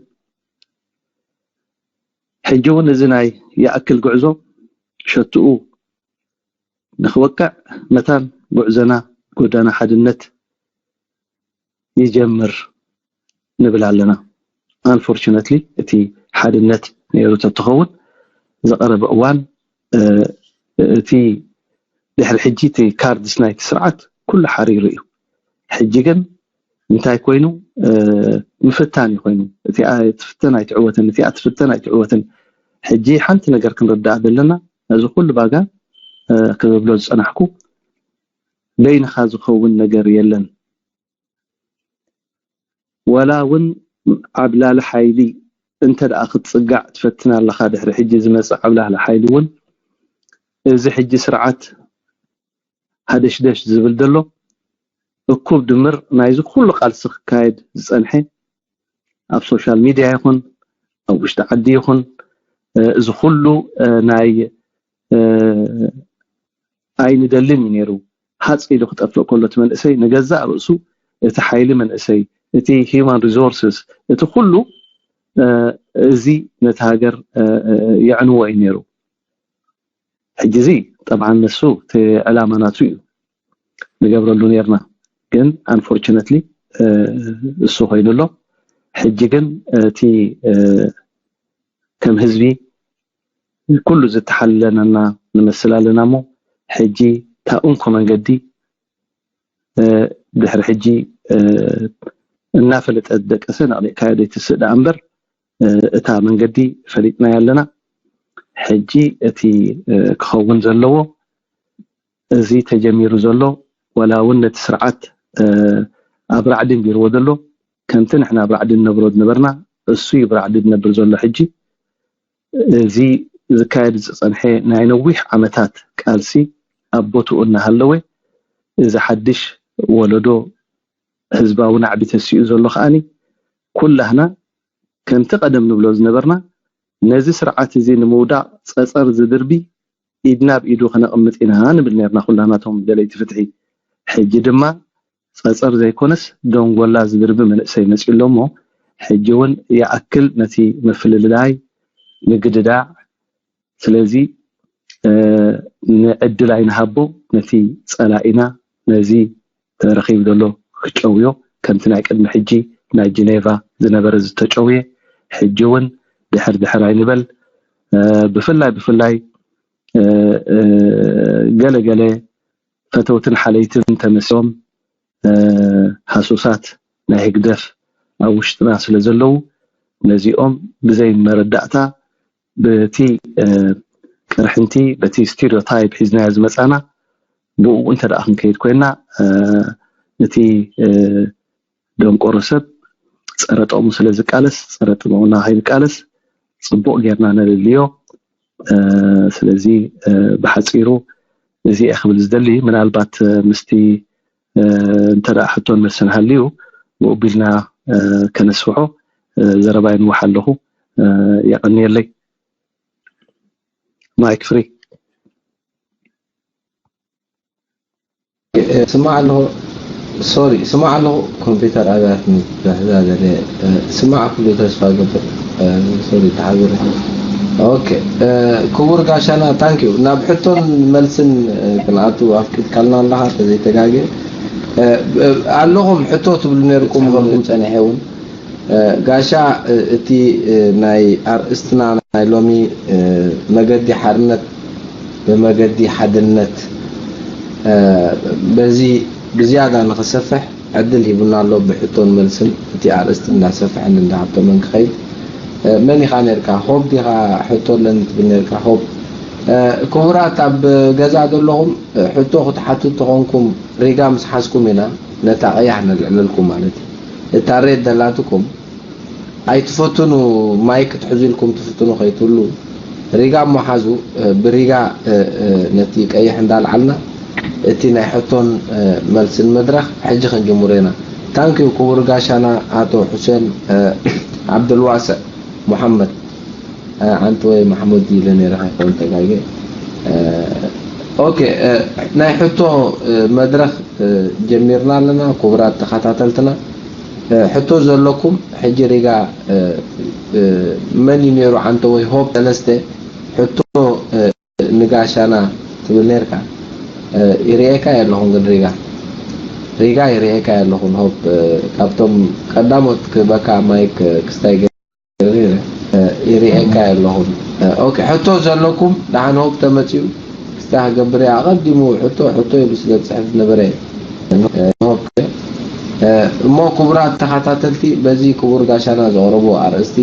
ሕጂ እውን እዚ ናይ ይኣክል ጉዕዞ ሸትኡ ንክወቅዕ መታን ጉዕዞና ጎዳና ሓድነት ይጀምር ንብል ኣለና። Unfortunately እቲ ሓድነት ነይሩ ተትኸውን ዝቐረበ እዋን እቲ ድሕሪ ሕጂ እቲ ካርድስ ናይቲ ስርዓት ኩሉ ሓሪሩ እዩ። ሕጂ ግን እንታይ ኮይኑ ምፍታን እዩ ኮይኑ። እቲኣ ትፍተን ኣይትዕወትን፣ እቲኣ ትፍተን ኣይትዕወትን። ሕጂ ሓንቲ ነገር ክንርዳእ ዘለና ነዚ ኩሉ ባጋ ክብሎ ዝፀናሕኩ በይንኻ ዝኸውን ነገር የለን። ወላ እውን ዓብላሊ ሓይሊ እንተ ደኣ ክትፅጋዕ ትፈትን ኣለኻ፣ ድሕሪ ሕጂ ዝመፅእ ዓብላሊ ሓይሊ እውን እዚ ሕጂ ስርዓት ሃደሽደሽ ዝብል ዘሎ እኩብ ድምር ናይዚ ኩሉ ቃልሲ ክካየድ ዝፀንሐ ኣብ ሶሻል ሚድያ ይኹን ኣብ ውሽጢ ዓዲ ይኹን እዚ ኩሉ ናይ ኣይንደልን እዩ ነይሩ። ሃፅ ኢሉ ክጠፍእ ከሎ እቲ መንእሰይ ንገዛእ ርእሱ እቲ ሓይሊ መንእሰይ እቲ human resources እቲ ኩሉ እዚ ነቲ ሃገር የዕንዎ እዩ ነይሩ። ሕጂ እዚ ጠብዓን ነሱ እቲ ዕላማ ናቱ እዩ ንገብረሉ ነርና፣ ግን unfortunately እሱ ኮይኑ ኣሎ። ሕጂ ግን እቲ ከም ህዝቢ ኩሉ ዝተሓለለና ንመስል ኣለና እሞ ሕጂ እታ እንኮ መንገዲ ድሕሪ ሕጂ እናፈለጠ ደቀሰ ነቕሊዕካዮ ዘይትስእ ደኣ እምበር እታ መንገዲ ፈሊጥናያ ኣለና። ሕጂ እቲ ክኸውን ዘለዎ እዚ ተጀሚሩ ዘሎ ዋላ እውን ነቲ ስርዓት ኣብ ራዕዲ እንዲርዎ ዘሎ ከምቲ ንሕና ኣብ ራዕዲ ንነብሮ ዝነበርና እሱ እዩ ብራዕዲ ዝነብር ዘሎ። ሕጂ እዚ ዝካየድ ዝፀንሐ ናይ ነዊሕ ዓመታት ቃልሲ ኣብ ቦትኡ እናሃለወ እዚ ሓድሽ ወለዶ ህዝባዊ ናዕቢ ተሲኡ ዘሎ ከዓኒ ኩላህና ከምቲ ቀደም ንብሎ ዝነበርና ነዚ ስርዓት እዚ ንምውዳቕ ፀፀር ዝድርቢ ኢድና ኣብ ኢዱ ከነቕምጥ ኢና ንብል ነርና ኩላናቶም ደለይቲ ፍትሒ። ሕጂ ድማ ፀፀር ዘይኮነስ ደንጎላ ዝድርቢ መንእሰይ መፅዩ ኣሎ እሞ ሕጂ እውን ይኣክል ነቲ ምፍልልላይ ምግድዳዕ ስለዚ ንዕድል ኣይንሃቦ ነቲ ፀላኢና ነዚ ተረኺቡ ዘሎ ክጨውዮ ከምቲ ናይ ቅድሚ ሕጂ ናይ ጀኔቫ ዝነበረ ዝተጨውየ ሕጂ እውን ድሕር ድሕር ኣይንበል። ብፍላይ ብፍላይ ገለ ገለ ፈተውትን ሓለይትን ተመሲሎም ሃሱሳት ናይ ህግደፍ ኣብ ውሽጥና ስለ ዘለዉ ነዚኦም ብዘይ መረዳእታ በቲ ቅርሕንቲ በቲ stereotype ሒዝናዮ ዝመፃና ብኡ እንተ ደኣ ክንከይድ ኮይና እቲ ደንቆሮ ሰብ ፀረ ጥቕሙ ስለ ዝቃለስ ፀረ ጥቕሙና ከይንቃለስ ፅቡቕ ጌርና ነልልዮ። ስለዚ ብሓፂሩ እዚ እየ ክብል ዝደሊ። ምናልባት ምስቲ እንተ ደኣ ሕቶን መልስን ሃልዩ ብኡ ቢልና ከነስፍሖ ዘረባይ ንውሕ ኣለኹ። የቐንየለይ። Mic free። ስማዕ ኣለኹ። ሶሪ ስማዕ ኣለኹ። ኮምፒውተር ኣብያትኒ ብሕዛ ዘለ ስማዕ ኩሉ ተስፋ ገብር። ሶሪ ተሓቢረ። ኦኬ ክቡር ጋሻና ታንኪዩ። ናብ ሕቶን መልስን ክንኣቱ ኣፍቂድካልና ኣለኻ ተዘይተጋገ ኣለኹም ሕቶ ትብሉ ነርኩም ጸኒሐ እውን ጋሻ እቲ ናይ ኣርእስትና ናይ ሎሚ መገዲ ሓርነት ብመገዲ ሓድነት በዚ ብዝያዳ ንኽሰፍሕ ዕድል ሂቡና ኣሎ። ብሕቶን መልስን እቲ ኣርእስቲ እንዳሰፍሐን እንዳሃብተመን ክኸይድ መን ኢኻ ነርካ? ሆብ ዲኻ? ሕቶ ኣለኒ ትብል ነርካ? ሆብ ክቡራት ኣብ ገዛ ዘለኹም ሕቶ ክትሓቱ ተኾንኩም ሪጋ ምስ ሓዝኩም ኢና ነታ ቀያሕ ነልዕለልኩም ማለት እዩ። እታ ሬድ ደላትኩም ኣይትፈትኑ ማይክ ክትሕዙ ኢልኩም ትፍትኑ ከይትህሉ ሪጋ እሞ ሓዙ ብሪጋ ነቲ ቀይሕ እንዳልዓልና እቲ ናይ ሕቶን መልስን መድረኽ ሕጂ ክንጅምሮ ኢና። ታንኪዩ ክቡር ጋሻና ኣቶ ሑሴን ዓብደልዋስዕ ሙሓመድ። ዓንተወይ ማሕሙድ ኢለ ነይረ፣ ከይኮን ተጋግየ። ኦኬ፣ ናይ ሕቶ መድረኽ ጀሚርና ኣለና። ክቡራት ተኸታተልትና፣ ሕቶ ዘለኩም ሕጂ ሪጋ፣ መን እዩ ነይሩ ዓንተወይ? ሆፕ ሰለስተ ሕቶ ንጋሻና ትብል ነርካ። ይርኤካ የለኹን ግን ሪጋ፣ ሪጋ ይርኤካ የለኹን። ሆፕ ካብቶም ቀዳሞት ክበካ ማይክ ክስታይ ገይረ ይርኤካ የለኹን። ኦኬ፣ ሕቶ ዘለኩም ደሓን ሆፕ ተመጺኡ ክስታይ ክገብር እየ። ኣቐዲሙ ሕቶ ሕቶ ኢሉ ስለ ዝጽሕፍ ነበረ። ሆፕ እሞ ክቡራት ተኸታተልቲ፣ በዚ ክቡር ጋሻና ዘቕረቦ ኣርእስቲ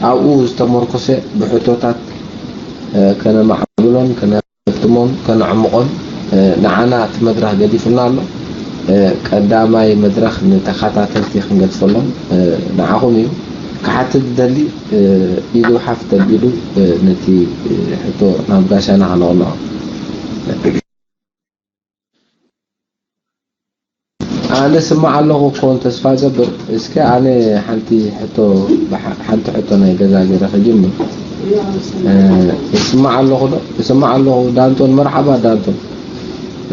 ኣብኡ ዝተመርኮሰ ብሕቶታት ከነማዕብሎን ከነሕትሞን ከነዕምቖን ንዓና እቲ መድረኽ ገዲፉና ኣሎ። ቀዳማይ መድረኽ ንተኸታተልቲ ክንገድፈሎም ንዓኹም እዩ። ክሓትት ዝደሊ ኢዱ ሓፍ ተቢሉ ነቲ ሕቶ ናብ ጋሻና ከነቕንዖ። ኣነ ስማዕ ኣለኹ ክኸውን ተስፋ ገብር። እስከ ኣነ ሓንቲ ሕቶ ብሓ-፣ ሓንቲ ሕቶ ናይ ገዛ ገይረ ክጅምር። እ፣ እስማዕ ኣለኹ ዶ? እስማዕ ኣለኹ ዳንቶን፣ መርሓባ ዳንቶን።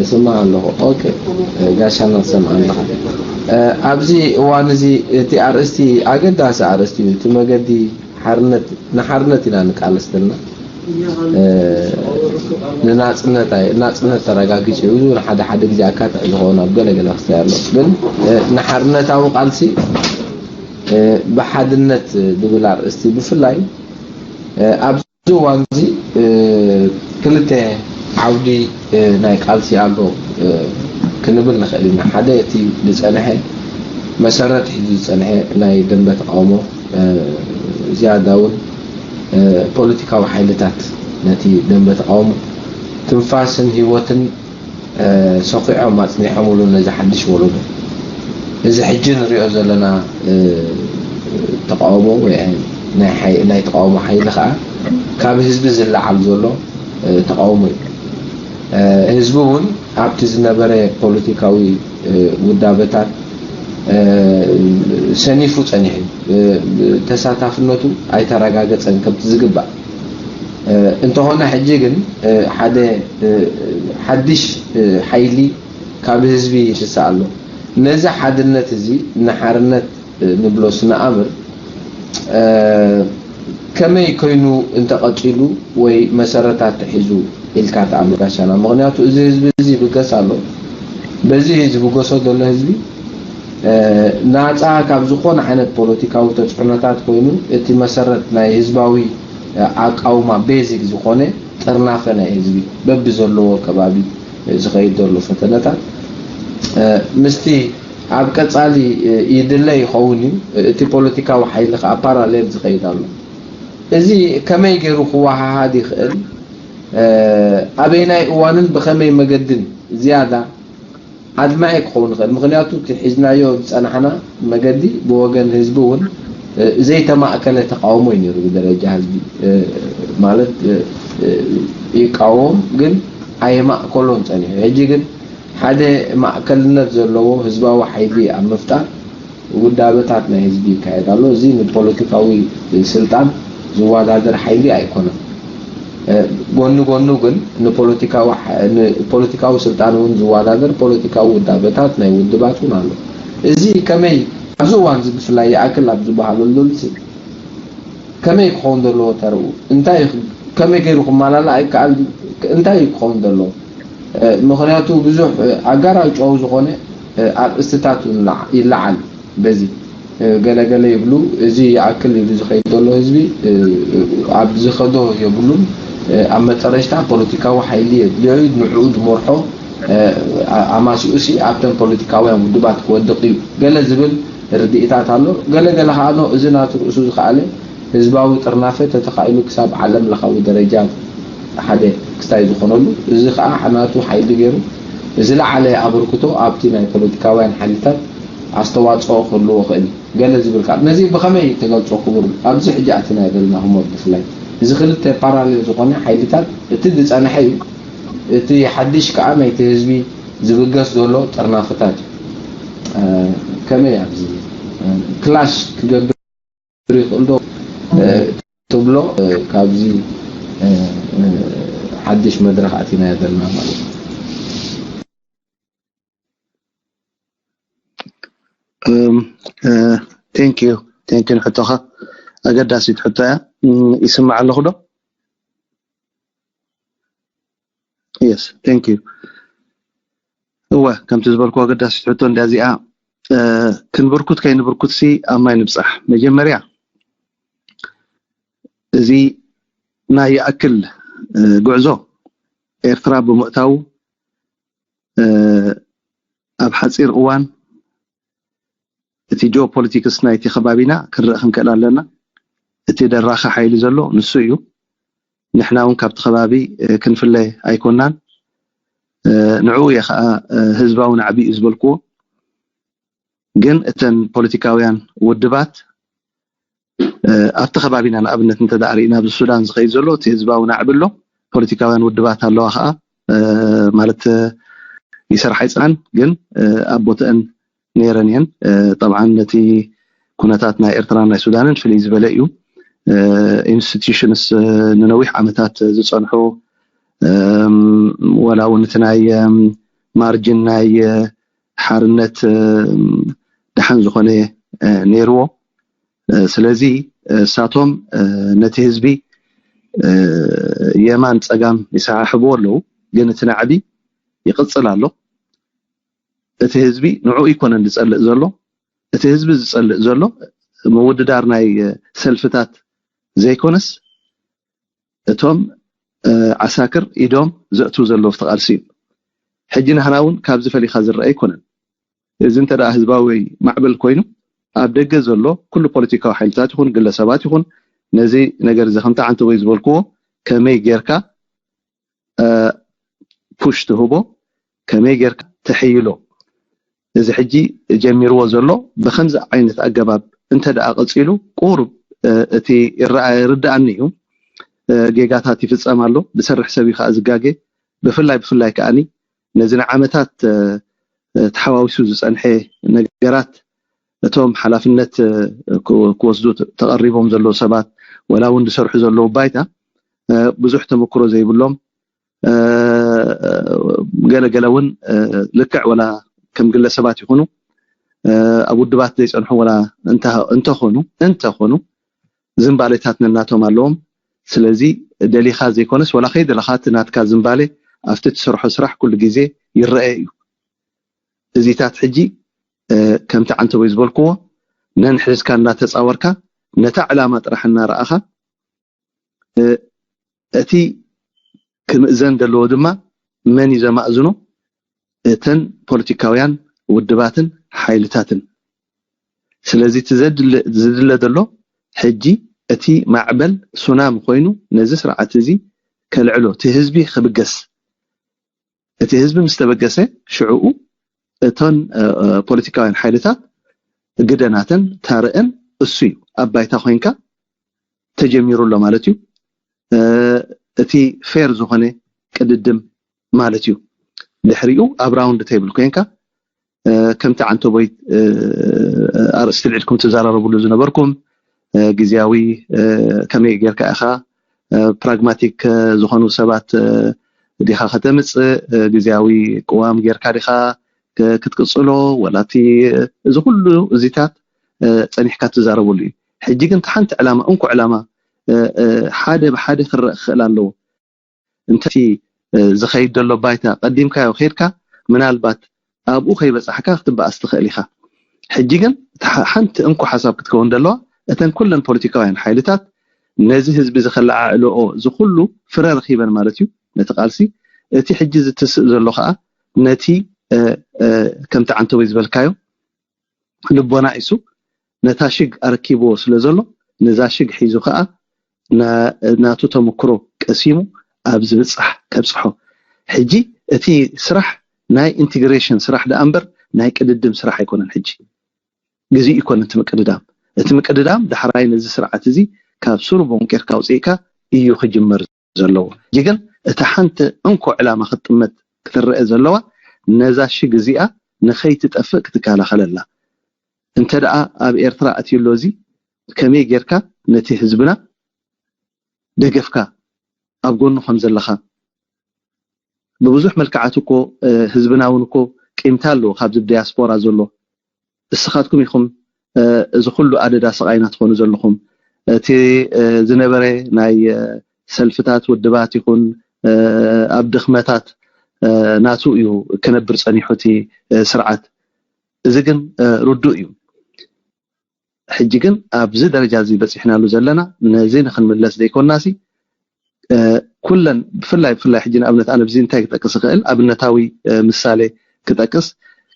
እስማዕ ኣለኹ። ኦኬ፣ እ፣ ጋሻና ትሰምዓኒ ኣለኻ። እ፣ ኣብዚ እዋን እዚ እቲ ኣርእስቲ ኣገዳሲ ኣርእስቲ እዩ። እቲ መገዲ ሓርነት፣ ንሓርነት ኢና ንቃለስ ዘለና። እ፣ ንናጽነት ኣይ-፣ ናጽነት ተረጋጊጹ እዩ። ንሓደ ሓደ ግዜ ኣካትዕ ዝኸውን ኣብ ገለ ገለ ክስተይ ኣሎ። ግን፣ እ፣ ንሓርነታዊ ቃልሲ፣ እ፣ ብሓድነት ዝብል ኣርእስቲ ብፍላይ፣ እ፣ ኣብዚ እዋን እዚ፣ እ፣ ክልተ ዓውዲ፣ እ፣ ናይ ቃልሲ ኣሎ፣ እ፣ ክንብል ንኽእል ኢና። ሓደ እቲ ዝጸንሐ መሰረት ሒዙ ዝጸንሐ ናይ ደንበ ተቃውሞ፣ እ፣ ዝያዳ እውን፣ እ፣ ፖለቲካዊ ሓይልታት ነቲ ደንበ ተቃውሞ ትንፋስን ህይወትን፣ እ፣ ሰኺዖም ኣጽኒሖምሉ ነዚ ሓድሽ ወለዶ። እዚ ሕጂ ንሪኦ ዘለና፣ እ፣ ተቃውሞ ወይ ናይ ሓይ-፣ ናይ ተቃውሞ ሓይሊ ከኣ ካብ ህዝቢ ዝለዓል ዘሎ፣ እ፣ ተቃውሞ እዩ። እ፣ ህዝቢ እውን ኣብቲ ዝነበረ ፖለቲካዊ፣ እ፣ ውዳበታት፣ እ፣ ሰኒፉ ጸኒሑ እዩ። እ፣ ተሳታፍነቱ ኣይተረጋገጸን ከምቲ ዝግባእ። እ፣ እንተኾነ ሕጂ ግን፣ እ፣ ሓደ፣ እ፣ ሓድሽ፣ እ፣ ሓይሊ ካብ ህዝቢ ይትሳእ ኣሎ። ነዚ ሓድነት እዚ ንሓርነት ንብሎ ስነኣምር፣ እ፣ ከመይ ኮይኑ እንተቐጺሉ ወይ መሰረታት ተሒዙ ኢልካ ትኣምን ጋሻና? ምኽንያቱ እዚ ህዝቢ እዚ ይብገስ ኣሎ። በዚ ዝብገሶ ዘሎ ህዝቢ፣ እ፣ ናጻ ካብ ዝኾነ ዓይነት ፖለቲካዊ ተጽዕኖታት ኮይኑ እቲ መሰረት ናይ ህዝባዊ፣ እ፣ ኣቃውማ ቤዚክ ዝኾነ ጥርናፈ ናይ ህዝቢ በብዘለዎ ከባቢ ዝኸይድ ዘሎ ፈተነታት፣ እ፣ ምስቲ ኣብ ቀጻሊ፣ እ፣ ይድለ ይኸውን እዩ። እቲ ፖለቲካዊ ሓይሊ ከኣ ፓራሌል ዝኸይድ ኣሎ። እዚ ከመይ ገይሩ ክወሃሃድ ይኽእል? እ፣ ኣበየናይ እዋንን ብኸመይ መገድን ዝያዳ ኣድማዒ ክኸውን ይኽእል? ምኽንያቱ እቲ ሒዝናዮ ዝጸናሕና መገዲ ብወገን ህዝቢ እውን፣ እ፣ ዘይተማእከለ ተቃውሞ እዩ ነይሩ ብደረጃ ህዝቢ። እ፣ ማለት፣ እ፣ እ፣ ይቃወም ግን ኣየማእከሎን ጸኒሑ። ሕጂ ግን ሓደ ማእከልነት ዘለዎ ህዝባዊ ሓይሊ ኣብ ምፍጣር ውዳበታት ናይ ህዝቢ ይካየድ ኣሎ። እዚ ንፖለቲካዊ ስልጣን ዝወዳደር ሓይሊ ኣይኮነን። እ፣ ጎኒ ጎኑ ግን ንፖለቲካዊ ሓ-፣ ንፖለቲካዊ ስልጣን እውን ዝወዳደር ፖለቲካዊ ውዳበታት ናይ ውድባት እውን ኣሎ። እዚ ከመይ ኣብዚ እዋን እዚ ብፍላይ ይኣክል ኣብ ዝበሃለሉ እዚ ከመይ ክኸውን ዘለዎ ተርኡ? እንታይ ክ-፣ ከመይ ገይሩ ክመላላእ ይከኣል? እንታይ እዩ ክኸውን ዘለዎ? እ፣ ምኽንያቱ ብዙሕ፣ እ፣ ኣጋራዊ ጨው ዝኾነ፣ እ፣ ኣርእስትታት እውን ይለዓ-፣ ይለዓል። በዚ፣ እ፣ ገለ ገለ ይብሉ፣ እዚ ይኣክል ኢሉ ዝኸይድ ዘሎ ህዝቢ፣ እ፣ ኣብ ዝኸዶ የብሉን። እ፣ ኣብ መጠረሽታ ፖለቲካዊ ሓይሊ የድልዮ እዩ፣ ንዕኡ ዝመርሖ፣ እ፣ ኣ-፣ ኣማሲኡሲ ኣብተን ፖለቲካውያን ውድባት ክወድቕ እዩ ገለ ዝብል ርድኢታት ኣሎ። ገለ ገለ ከኣ ኖ፣ እዚ ናቱ ርእሱ ዝኸኣለ ህዝባዊ ጥርናፈ ተተኻኢሉ ክሳብ ዓለም ለኻዊ ደረጃ ሓደ ክስታይ ዝኾነሉ፣ እዚ ከኣ ናቱ ሓይሊ ገይሩ ዝለዓለ ኣበርክቶ ኣብቲ ናይ ፖለቲካውያን ሓይልታት ኣስተዋጽኦ ክህልዎ ይኽእል እዩ። ገለ ዝብል ከኣ ነዚ ብኸመይ ተገልጾ ክቡር? ኣብዚ ሕጂ ኣቲና ዘለና ህሞት ብፍላይ እዚ ክልተ ፓራሌል ዝኾነ ሓይልታት እቲ ዝጸንሐ እዩ። እቲ ሓድሽ ከኣ ናይቲ ህዝቢ ዝብገስ ዘሎ ጥርናፈታት እዩ። እ፣ ከመይ ኣብዚ፣ እ፣ ክላሽ ክገብር ይኽእል ዶ? እ፣ ትብሎ ካብዚ ሓድሽ መድረኽ ኣቲናዮ ዘለና ማለት እዩ። Thank you, thank you ንሕቶኻ። ኣገዳሲት ሕቶ እያ። ይስማዕ ኣለኹ ዶ? Yes, thank you። እወ፣ ከምቲ ዝበልኩ ኣገዳሲት ሕቶ እንዳ እዚኣ። ክንብርኩት ከይንብርኩት ሲ ኣብ ማይ ንብፃሕ። መጀመርያ እዚ ናይ ይኣክል ጉዕዞ ኤርትራ ብምእታው ኣብ ሓፂር እዋን እቲ ጂኦፖለቲክስ ናይቲ ከባቢና ክንርኢ ክንክእል ኣለና። እቲ ደራኺ ሓይሊ ዘሎ ንሱ እዩ። ንሕና እውን ካብቲ ከባቢ ክንፍለ ኣይኮናን። ንዕኡ እየ ከዓ ህዝባዊ ናዕቢ እዩ ዝበልክዎ። ግን እተን ፖለቲካውያን ውድባት ኣብቲ ከባቢና ንኣብነት እንተ ርኢና ኣብዚ ሱዳን ዝኸይድ ዘሎ እቲ ህዝባዊ ናዕቢ ኣሎ። ፖለቲካውያን ውድባት ኣለዋ ከዓ ማለት ይሰርሓ ይፅናን ግን ኣብ ቦትአን ነይረን እየን። ጠብዓን ነቲ ኩነታት ናይ ኤርትራን ናይ ሱዳንን ፍልይ ዝበለ እዩ። ኢንስቲትዩሽንስ ንነዊሕ ዓመታት ዝፀንሑ ወላ እውን እቲ ናይ ማርጅን ናይ ሓርነት ደሓን ዝኾነ ነይርዎ። ስለዚ እሳቶም ነቲ ህዝቢ የማን ፀጋም ይሰሓሕብዎ ኣለዉ። ግን እቲ ናዕቢ ይቕፅል ኣሎ። እቲ ህዝቢ ንዕኡ ኣይኮነን ዝፀልእ ዘሎ። እቲ ህዝቢ ዝፀልእ ዘሎ ምውድዳር ናይ ሰልፍታት ዘይኮነስ እቶም ዓሳክር ኢዶም ዘእትዉ ዘለዉ ኣብቲ ቃልሲ እዩ። ሕጂ ናህና እውን ካብዚ ፈሊኻ ዝረአ ኣይኮነን። እዚ እንተ ደኣ ህዝባዊ ማዕበል ኮይኑ ኣብ ደገ ዘሎ ኩሉ ፖለቲካዊ ሓይልታት ይኹን ግለሰባት ይኹን ነዚ ነገር እዚ ከምቲ ዓንተቦይ ዝበልክዎ ከመይ ጌርካ ፑሽ ትህቦ ከመይ ጌርካ ተሕይሎ እዚ ሕጂ ጀሚርዎ ዘሎ ብከምዚ ዓይነት ኣገባብ እንተ ደኣ ቀፂሉ ቁሩብ እቲ ይረኣ ይርድኣኒ እዩ። ጌጋታት ይፍፀም ኣሎ። ዝሰርሕ ሰብ እዩ ከዓ ዝጋገ። ብፍላይ ብፍላይ ከዓኒ ነዚ ንዓመታት ተሓዋዊሱ ዝፀንሐ ነገራት እቶም ሓላፍነት ክወስዱ ተቐሪቦም ዘለዉ ሰባት ወላ እውን ዝሰርሑ ዘለዉ ባይታ ብዙሕ ተመክሮ ዘይብሎም ገለ ገለ እውን ልክዕ ወላ ከም ግለሰባት ይኹኑ ኣብ ውድባት ዘይፀንሑ ወላ እንተኾኑ እንተኾኑ ዝንባሌታት ነናቶም ኣለዎም። ስለዚ ደሊኻ ዘይኮነስ ወላ ከይደለኻ እቲ ናትካ ዝንባሌ ኣብቲ ትሰርሖ ስራሕ ኩሉ ግዜ ይረአ እዩ። እዚታት ሕጂ ከምቲ ዓንተቦይ ዝበልክዎ ነንሕዝካ እናተፃወርካ ነታ ዕላማ ጥራሕ እናረኣኻ እቲ ክምእዘን ዘለዎ ድማ መን እዩ ዘማእዝኖ? እተን ፖለቲካውያን ውድባትን ሓይልታትን። ስለዚ እቲ ዝድለ ዘሎ ሕጂ እቲ ማዕበል ሱናሚ ኮይኑ ነዚ ስርዓት እዚ ከልዕሎ እቲ ህዝቢ ክብገስ እቲ ህዝቢ ምስ ተበገሰ ሽዕኡ እተን ፖለቲካውያን ሓይልታት ግደናተን ታረአን እሱ እዩ ኣብ ባይታ ኮይንካ ተጀሚሩ ኣሎ ማለት እዩ። እቲ ፌር ዝኾነ ቅድድም ማለት እዩ። ድሕሪኡ ኣብ ራውንድ ቴብል ኮይንካ ከምቲ ዓንተቦይ ኣርእስቲ ልዕልኩም ትዘራረብሉ ዝነበርኩም ግዜያዊ ከመይ ጌርካ ኢኻ ፕራግማቲክ ዝኾኑ ሰባት ዲኻ ከተምፅእ ግዜያዊ ቅዋም ጌርካ ዲኻ ክትቅፅሎ ወላ እቲ እዚ ኩሉ እዚታት ፀኒሕካ ትዛረበሉ እዩ። ሕጂ ግን ሓንቲ ዕላማ እንኮ ዕላማ ሓደ ብሓደ ክረእ ክኽእል ኣለዎ። እንተ ዝኸይድ ዘሎ ባይታ ቀዲምካዮ ከይድካ ምናልባት ኣብኡ ከይበፃሕካ ክትበኣስ ትኽእል ኢኻ። ሕጂ ግን ሓንቲ እንኮ ሓሳብ ክትከውን ዘለዋ እተን ኩለን ፖለቲካውያን ሓይልታት ነዚ ህዝቢ ዝከለዓዕልኦ ዝኩሉ ፍረ ረኪበን ማለት እዩ ነቲ ቃልሲ እቲ ሕጂ ዝትስእ ዘሎ ከዓ ነቲ ከምቲ ዓንተቦይ ዝበልካዮ ልቦና ኢሱ ነታ ሽግ ኣረኪብዎ ስለ ዘሎ ነዛ ሽግ ሒዙ ከዓ ናቱ ተመክሮ ቀሲሙ ኣብ ዝብፃሕ ከብፅሖ። ሕጂ እቲ ስራሕ ናይ ኢንቴግሬሽን ስራሕ ደኣ እምበር ናይ ቅድድም ስራሕ ኣይኮነን። ሕጂ ግዜኡ ኣይኮነን እቲ ምቅድዳም። እቲ ምቅድዳም ዳሕራይ ነዚ ስርዓት እዚ ካብ ስሩ ቦንቄርካ ኣውፅእካ እዩ ክጅመር ዘለዎ። ሕጂ ግን እታ ሓንቲ እንኮ ዕላማ ክትጥመት ክትረአ ዘለዋ ነዛ ሽግ እዚኣ ንኸይትጠፍእ ክትከላኸለላ። እንተ ደኣ ኣብ ኤርትራ ኣትዩ ኣሎ እዚ ከመይ ጌርካ ነቲ ህዝብና ደገፍካ ኣብ ጎኑ ከም ዘለኻ ብብዙሕ መልክዓት እኮ ህዝብና እውን እኮ ቂምታ ኣለዎ ካብዚ ብ ዲያስፖራ ዘሎ። እስኻትኩም ኢኹም እዚ ኩሉ ኣደዳ ስቓይና ትኾኑ ዘለኹም። እቲ ዝነበረ ናይ ሰልፍታት ውድባት ይኹን ኣብ ድኽመታት ናቱ እዩ ክነብር ጸኒሑ እቲ ስርዓት። እዚ ግን ርዱእ እዩ። ሕጂ ግን ኣብዚ ደረጃ እዚ በጺሕናሉ ዘለና ነዚ ንክንምለስ ዘይኮናሲ ኩለን ብፍላይ ብፍላይ ሕጂ ንኣብነት ኣነ ብዚ እንታይ ክጠቅስ እኽእል ኣብነታዊ ምሳሌ ክጠቅስ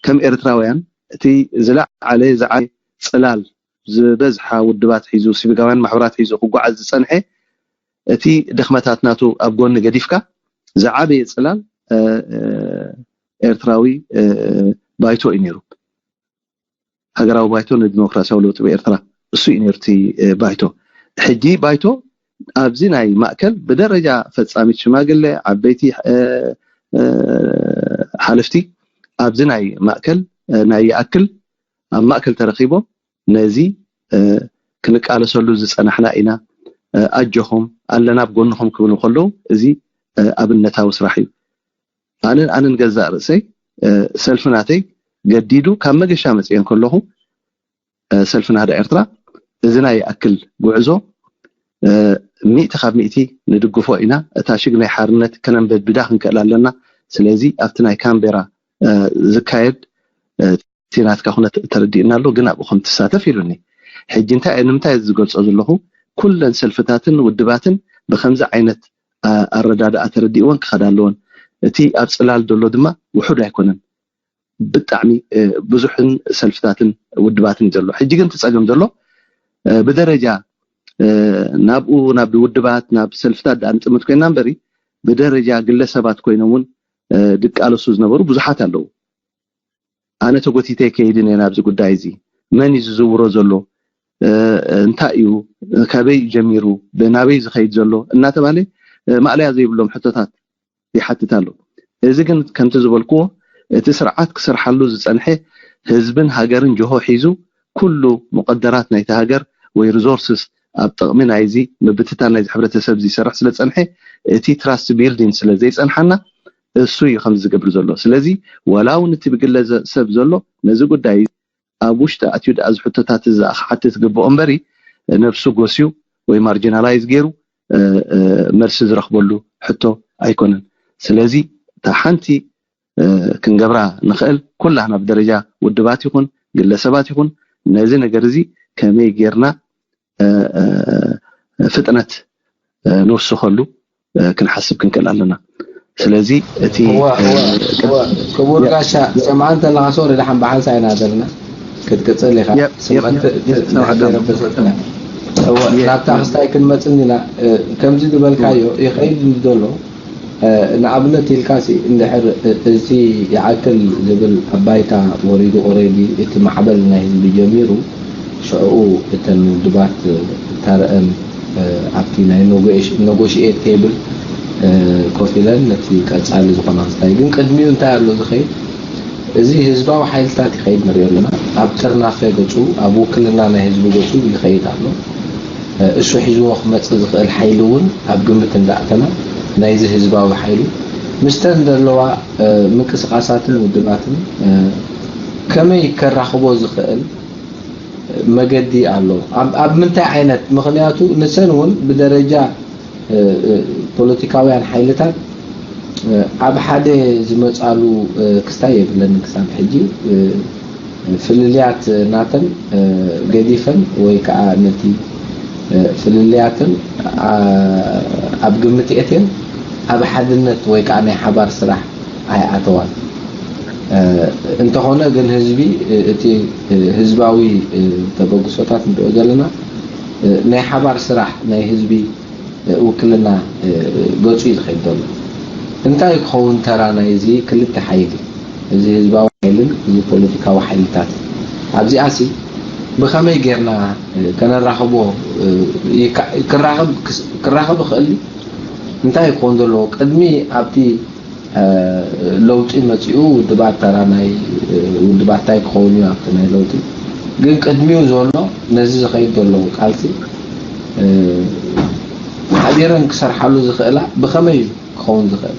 ከም ኤርትራውያን እቲ ዝለዓለ ዝዓበየ ጽላል ዝበዝሓ ውድባት ሒዙ ሲቪካውያን ማሕበራት ሒዙ ክጓዓዝ ዝጸንሐ እቲ ድኽመታት ናቱ ኣብ ጎኒ ገዲፍካ ዝዓበየ ጽላል ኤርትራዊ ባይቶ እዩ ነይሩ። ሃገራዊ ባይቶ ንዲሞክራሲያዊ ለውጢ ብኤርትራ እሱ እዩ ነይሩ እቲ ባይቶ። ሕጂ ባይቶ ኣብዚ ናይ ማእከል ብደረጃ ፈጻሚት ሽማግለ ዓበይቲ ሓለፍቲ ኣብዚ ናይ ማእከል ናይ ይኣክል ኣብ ማእከል ተረኺቦም ነዚ ክንቃለሰሉ ዝጸናሕና ኢና፣ ኣጆኹም ኣለና ኣብ ጎንኹም ክብሉ ከለዉ እዚ ኣብነታዊ ስራሕ እዩ። ኣነን ኣነን ገዛእ ርእሰይ ሰልፊ ናተይ ገዲዱ ካብ መገሻ መፅኤ ከለኹ ሰልፊ ናህዳ ኤርትራ እዚ ናይ ይኣክል ጉዕዞ ሚእቲ ካብ ሚእቲ ንድግፎ ኢና። እታ ሽግ ናይ ሓርነት ከነንበድብዳ ክንክእል ኣለና። ስለዚ ኣብቲ ናይ ካምቤራ ዝካየድ እቲ ናትካ ኩነት ተረዲእና ኣሎ፣ ግን ኣብኡ ከም ትሳተፍ ኢሉኒ። ሕጂ እንታይ እየ ንምንታይ ዝገልጾ ዘለኹ? ኩለን ሰልፍታትን ውድባትን ብከምዚ ዓይነት ኣረዳድኣ ተረዲእወን ክኸዳ ኣለወን። እቲ ኣብ ጽላል ዘሎ ድማ ውሑድ ኣይኮነን። ብጣዕሚ ብዙሕን ሰልፍታትን ውድባትን ዘሎ። ሕጂ ግን እቲ ጸገም ዘሎ ብደረጃ ናብኡ ናብ ውድባት ናብ ሰልፍታት ደኣ ንጥምት ኮይና እምበሪ ብደረጃ ግለሰባት ኮይኖም እውን ድቃለሱ ዝነበሩ ብዙሓት ኣለዉ። ኣነ ተጎቲተ ከይድን እየ ናብዚ ጉዳይ እዚ መን እዩ ዝዝውሮ ዘሎ እንታይ እዩ ካበይ እዩ ጀሚሩ ናበይ ዝኸይድ ዘሎ እናተባለ ማእለያ ዘይብሎም ሕቶታት ይሓትት ኣሎ። እዚ ግን ከምቲ ዝበልክዎ እቲ ስርዓት ክሰርሓሉ ዝፀንሐ ህዝብን ሃገርን ጆሆ ሒዙ ኩሉ ሙቀደራት ናይቲ ሃገር ወይ ሪሶርስስ ኣብ ጥቕሚ ናይዚ ምብትታን ናይዚ ሕብረተሰብ ዝሰርሕ ስለ ዝፀንሐ እቲ ትራስት ቢልዲንግ ስለ ዘይፀንሓና እሱ እዩ ከምዚ ዝገብር ዘሎ። ስለዚ ዋላ እውን እቲ ብግለ ሰብ ዘሎ ነዚ ጉዳይ ኣብ ውሽጢ ኣትዩ ደኣ ዝሕቶታት እዚ ክሓትት ዝግብኦ እምበሪ ነብሱ ጎስዩ ወይ ማርጂናላይዝ ገይሩ መልሲ ዝረኽበሉ ሕቶ ኣይኮነን። ስለዚ እታ ሓንቲ ክንገብራ ንኽእል ኩላህና ብደረጃ ውድባት ይኹን ግለሰባት ይኹን ነዚ ነገር እዚ ከመይ ጌርና ፍጥነት ንውስኸሉ ክንሓስብ ክንክእል ኣለና። ስለዚ እቲ ክቡር ጋሻ ሰምዓ እንተለካ ሶሪ ደሓን ብሓንሳ ኢና ዘለና ክትቅፅል ኢካ ስመት ናብታ ክስታይ ክንመፅን ኢና። ከምዚ ዝበልካዮ ይኸይድ ዘሎ ንኣብነት ኢልካ ሲ እንድሕር እዚ ይኣክል ዝብል ኣባይታ ወሪዱ ኦሬዲ እቲ ማዕበል ናይ ህዝቢ ጀሚሩ ሽዕኡ እተን ውድባት ታረአን ኣብቲ ናይ ኔጎሽኤት ቴብል ኮፍ ኢለን ነቲ ቀፃሊ ዝኾነ ክስታይ ግን ቅድሚኡ እንታይ ኣሎ ዝኸይድ እዚ ህዝባዊ ሓይልታት ይኸይድ ንሪኦ ኣለና ኣብ ጥርናፈ ገፁ ኣብ ውክልና ናይ ህዝቢ ገፁ ይኸይድ ኣሎ እሱ ሒዝዎ ክመፅእ ዝኽእል ሓይሊ እውን ኣብ ግምት እንዳእተና ናይዚ ህዝባዊ ሓይሊ ምስተን ዘለዋ ምንቅስቃሳትን ውድባትን ከመይ ከራኽቦ ዝኽእል መገዲ ኣሎ ኣብ ምንታይ ዓይነት ምክንያቱ ንሰን እውን ብደረጃ ፖለቲካውያን ሓይልታት ኣብ ሓደ ዝመፃሉ ክስታይ የብለን ክሳብ ሕጂ ፍልልያት ናተን ገዲፈን ወይ ከዓ ነቲ ፍልልያትን ኣብ ግምት የእትየን ኣብ ሓድነት ወይ ከዓ ናይ ሓባር ስራሕ ኣይኣተዋን። እንተኾነ ግን ህዝቢ እቲ ህዝባዊ ተበግሶታት ንሪኦ ዘለና ናይ ሓባር ስራሕ ናይ ህዝቢ ውክልና ገፁ እዩ ዝኸይድ ዘሎ። እንታይ ክኸውን ተራ ናይ እዚ ክልተ ሓይሊ እዚ ህዝባዊ ሓይልን እዚ ፖለቲካዊ ሓይልታት ኣብዚኣ ሲ ብኸመይ ጌርና ከነራኽቦ ክራኸብ ይኽእል እንታይ ክኾን ዘለዎ ቅድሚ ኣብቲ ለውጢ መፂኡ ውድባት ተራ ናይ ውድባት እንታይ ክኸውን እዩ ኣብቲ ናይ ለውጢ ግን ቅድሚኡ ዘሎ ነዚ ዝኸይድ ዘሎ ቃልሲ ሓደ ገይረን ክሰርሓሉ ዝኽእላ ብኸመይ እዩ ክኸውን ዝኽእል?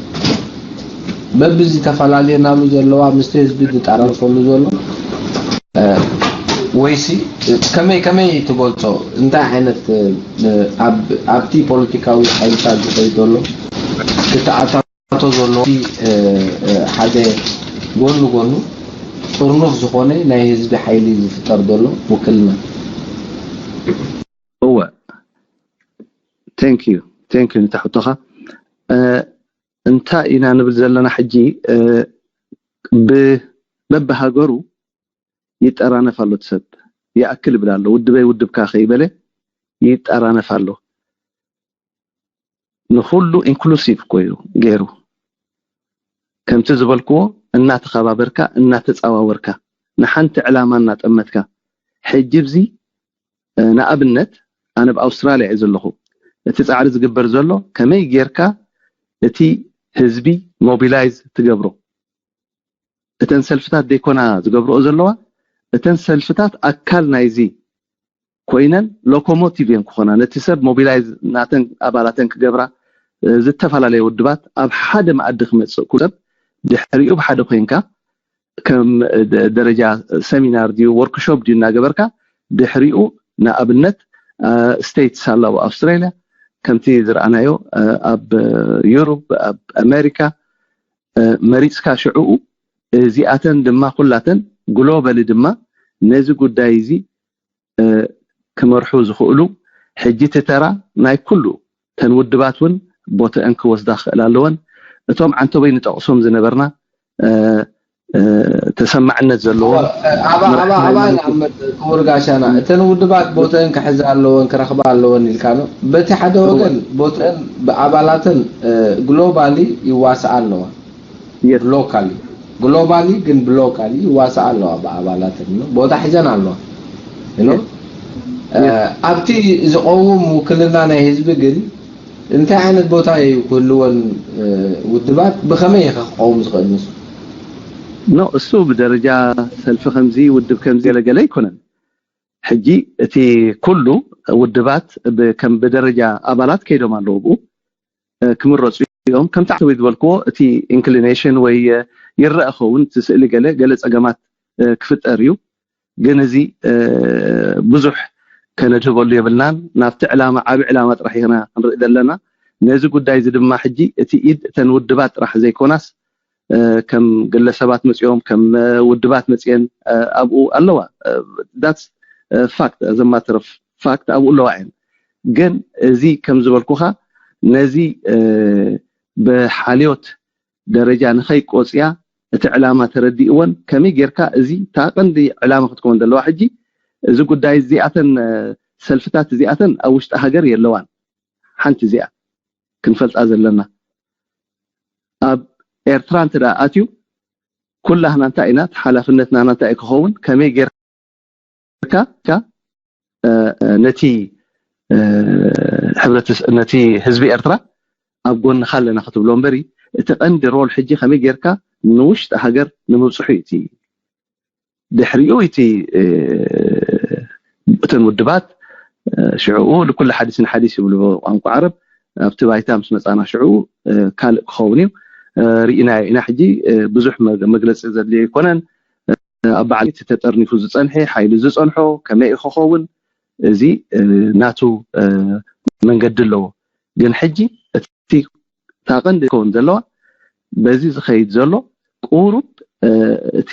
በብዚ ተፈላለየናሉ ዘለዋ ምስቲ ህዝቢ ዝጣራርፈሉ ዘሎ ወይሲ ከመይ ከመይ ትገልጾ? እንታይ ዓይነት ኣብቲ ፖለቲካዊ ሓይልታት ዝኸይድ ዘሎ ክተኣታቶ ዘሎ ሓደ ጎኑ ጎኑ ጥርኑፍ ዝኾነ ናይ ህዝቢ ሓይሊ ዝፍጠር ዘሎ ውክልና? እወ thank you thank you ንታ ሕቶኻ እንታይ ኢና ንብል ዘለና ሕጂ ብበብሃገሩ ይጠራነፍ ኣሎ ሰብ ይኣክል ይብል ኣሎ ውድበይ ውድብካ ከይበለ ይጠራነፍ ኣሎ ንኩሉ inclusive ኮይኑ ገይሩ ከምቲ ዝበልክዎ እናተኸባበርካ እናተፃዋወርካ ንሓንቲ ዕላማ እናጠመትካ ሕጂ ብዚ ንኣብነት ኣነ ኣብ ኣውስትራልያ እየ ዘለኹ እቲ ፃዕሪ ዝግበር ዘሎ ከመይ ጌርካ እቲ ህዝቢ mobilize ትገብሮ እተን ሰልፍታት ዘይኮና ዝገብርኦ ዘለዋ እተን ሰልፍታት ኣካል ናይዚ ኮይነን locomotive እየን ክኾና ነቲ ሰብ mobilize ናተን ኣባላተን ክገብራ ዝተፈላለየ ውድባት ኣብ ሓደ መኣዲ ክመፅእ ኩሉ ሰብ ድሕሪኡ ብሓደ ኮይንካ ከም ደረጃ seminar ድዩ workshop ድዩ እናገበርካ ድሕሪኡ ንኣብነት states ኣለዉ ኣውስትራልያ ከምቲ ዝረኣናዮ ኣብ ዩሩብ ኣብ ኣሜሪካ መሪፅካ ሽዕኡ እዚኣተን ድማ ኩላተን globally ድማ ነዚ ጉዳይ እዚ ክመርሑ ዝኽእሉ ሕጂ እቲ ተራ ናይ ኩሉ ተን ውድባት እውን ቦተአን ክወስዳ ክኽእል ኣለወን እቶም ዓንተቦይ ንጠቕሶም ዝነበርና ተሰማዕነት ዘለዎ ክቡር ጋሻና እተን ውድባት ቦተአን ክሕዛ ኣለወን ክረኽባ ኣለወን ኢልካ ነው በቲ ሓደ ወገን ቦተአን ብኣባላተን globally ይዋስኣ ኣለዋ locally globally ግን ብlocally ይዋስኣ ኣለዋ ብኣባላተን ቦታ ሒዘን ኣለዋ ኣብቲ ዝቀውም ውክልና ናይ ህዝቢ ግን እንታይ ዓይነት ቦታ እዩ ክህልወን ውድባት ብከመይ ኢኻ ክቀውም ዝኽእል ንሱ ኖ እሱ ብደረጃ ሰልፊ ከምዚ ውድብ ከምዚ ገለገለ ኣይኮነን ሕጂ እቲ ኩሉ ውድባት ከም ብደረጃ ኣባላት ከይዶም ኣለዉ ብኡ ክምረፁ እዮም ከምቲ ዓተወይ ዝበልክዎ እቲ inclination ወይ ይረአ ኸውን እቲ ስእሊ ገለ ገለ ፀገማት ክፍጠር እዩ ግን እዚ ብዙሕ ከነድህበሉ የብልናን ናብቲ ዕላማ ዓብ ዕላማ ጥራሕ ኢና ክንርኢ ዘለና ነዚ ጉዳይ እዚ ድማ ሕጂ እቲ ኢድ እተን ውድባት ጥራሕ ዘይኮናስ ከም ግለሰባት መፅኦም ከም ውድባት መፅአን ኣብኡ ኣለዋ that's fact as a matter of fact ኣብኡ ኣለዋ እየን ግን እዚ ከም ዝበልኩኻ ነዚ ብሓልዮት ደረጃ ንኸይቆፅያ እቲ ዕላማ ተረዲእወን ከመይ ጌርካ እዚ እታ ቀንዲ ዕላማ ክትከውን ዘለዋ ሕጂ እዚ ጉዳይ እዚኣተን ሰልፍታት እዚኣተን ኣብ ውሽጢ ሃገር የለዋን ሓንቲ እዚኣ ክንፈልጣ ዘለና ኣብ ኤርትራ እንተ ኣትዩ ኩላህና እንታይ ኢና ሓላፍነትና እንታይ ክኸውን ከመይ ጌርካ ነቲ ነቲ ህዝቢ ኤርትራ ኣብ ጎንኻ ኣለና ክትብሎ እምበሪ እቲ ቀንዲ ሮል ሕጂ ከመይ ጌርካ ንውሽጢ ሃገር ንምብፅሑ እዩ ድሕሪኡ እቲ እተን ውድባት ሽዕኡ ልኩሉ ሓዲስ ንሓዲስ ይብሉ ቋንቋ ዓረብ ኣብቲ ባይታ ምስ መፃና ሽዕኡ ካልእ ክኸውን እዩ ርኢናዮ ኢና ሕጂ ብዙሕ መግለፂ ዘድልዮ ኣይኮነን ኣብ ባዕሊ እቲ ተጠርኒፉ ዝፀንሐ ሓይሊ ዝፀንሖ ከመይ ክኸውን እዚ ናቱ መንገዲ ኣለዎ ግን ሕጂ እቲ እታ ቀንዲ ክኸውን ዘለዋ በዚ ዝኸይድ ዘሎ ቁሩብ እቲ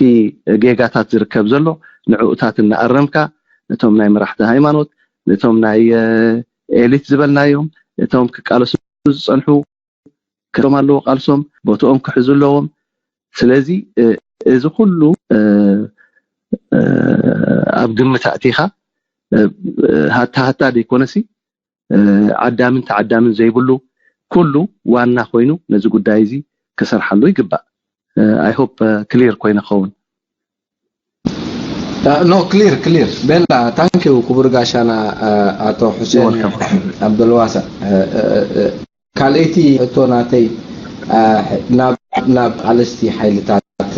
ጌጋታት ዝርከብ ዘሎ ንዕኡታት እናኣረምካ ነቶም ናይ መራሕቲ ሃይማኖት ነቶም ናይ ኤሊት ዝበልናዮም እቶም ክቃለሱ ዝፀንሑ ክህሎም ኣለዎ ቃልሶም ቦትኦም ክሕዙ ኣለዎም ስለዚ እዚ ኩሉ ኣብ ግምት ኣእቲኻ ሃታ ሃታ ዘይኮነሲ ዓዳምን ተዓዳምን ዘይብሉ ኩሉ ዋና ኮይኑ ነዚ ጉዳይ እዚ ክሰርሓሉ ይግባእ I hope clear ኮይነ ክኸውን no clear clear ቤላ thank you ክቡር ጋሻና ኣቶ ሑሴን ኣብደልዋሳ ካልኣይቲ ሕቶ ናተይ ናብ ናብ ቃለስቲ ሓይልታት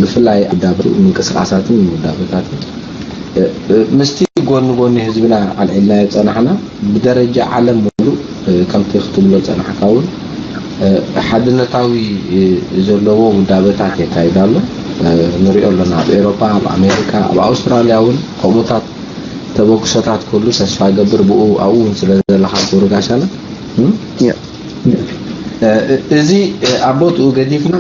ብፍላይ ኣብ ምንቅስቃሳትን ውዳበታትን ምስቲ ጎኒ ጎኒ ህዝብና ኣልዒልናዮ ጸናሕና። ብደረጃ ዓለም ሙሉእ ከምቲ ክትብሎ ጸናሕካ እውን ሓድነታዊ ዘለዎ ውዳበታት የካይድ ኣሎ። ንሪኦ ኣለና። ኣብ ኤሮፓ፣ ኣብ ኣሜሪካ፣ ኣብ ኣውስትራልያ እውን ከምኡታት ተበግሶታት ክህሉ ተስፋ ገብር። ብኡ ኣብኡ እውን ስለ ዘለኻ ክቡር ጋሻና፣ እዚ ኣብ ቦትኡ ገዲፍና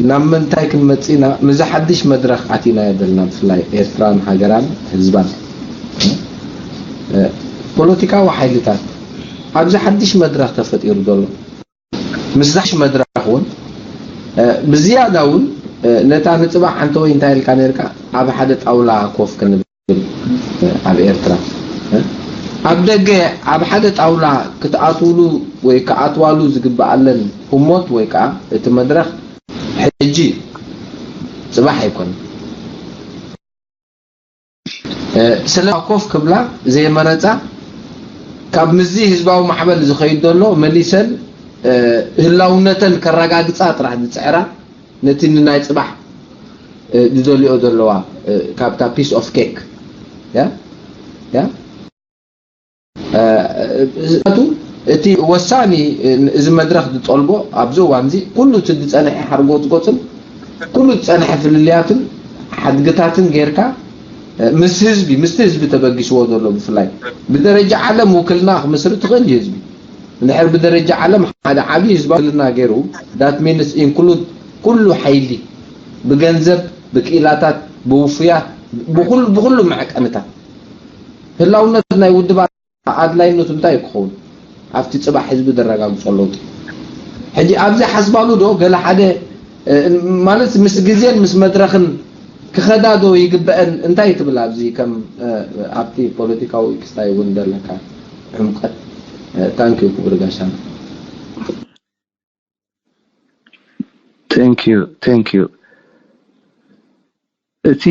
ናብ ምንታይ ክንመጽእ ኢና? ምዚ ሓድሽ መድረኽ ኣቲናዮ ዘለና፣ ብፍላይ ኤርትራን ሃገራን ህዝባን፣ ፖለቲካዊ ሓይልታት ኣብዚ ሓድሽ መድረኽ ተፈጢሩ ዘሎ፣ ምስዚ ሓድሽ መድረኽ እውን ብዝያዳ እውን ነታ ንጽባሕ ሓንቲ ወይ እንታይ ኢልካ ነርካ፣ ኣብ ሓደ ጣውላ ኮፍ ክንብል ኣብ ኤርትራ ኣብ ደገ ኣብ ሓደ ጣውላ ክትኣትውሉ ወይ ክኣትዋሉ ዝግበኣለን ህሞት ወይ ከዓ እቲ መድረኽ ሕጂ እዩ፣ ጽባሕ ኣይኮነን። ስለ ኮፍ ክብላ ዘይመረጻ፣ ካብ ምስዚ ህዝባዊ ማዕበል ዝኸይድ ዘሎ መሊሰን ህላውነተን ከረጋግጻ ጥራሕ ዝጽዕራ፣ ነቲ ንናይ ጽባሕ ዝደልዮ ዘለዋ ካብታ piece of cake፣ ያ ያ ቱ እቲ ወሳኒ፣ እዚ መድረኽ ዝጠልቦ ኣብዚ እዋን እዚ ኩሉ እቲ ዝጸንሐ ሓርጎጽጎጽን ኩሉ ዝጸንሐ ፍልልያትን ሓድግታትን ጌርካ ምስ ህዝቢ፣ ምስቲ ህዝቢ ተበጊስዎ ዘሎ፣ ብፍላይ ብደረጃ ዓለም ውክልና ክምስርት ትኽእል እዩ ህዝቢ። እንድሕር ብደረጃ ዓለም ሓደ ዓብዪ ህዝባዊ ውክልና ገይሩ፣ that means include ኩሉ ሓይሊ፣ ብገንዘብ፣ ብክኢላታት፣ ብውፉያት፣ ብኹሉ ብኹሉ መዐቀንታት፣ ህላውነት ናይ ውድባት ኣድላይነቱ እንታይ ክኸውን? ኣብቲ ጽባሕ ህዝቢ ዘረጋግጾ ለውጢ። ሕጂ ኣብዚ ሓስባሉ ዶ ገለ ሓደ ማለት ምስ ግዜን ምስ መድረኽን ክኸዳ ዶ ይግበአን? እንታይ ትብል? ኣብዚ ከም ኣብቲ ፖለቲካዊ ክስታይ እውን ዘለካ ዕምቀት። ታንኪዩ ክቡር ጋሻና። Thank you, thank you። እቲ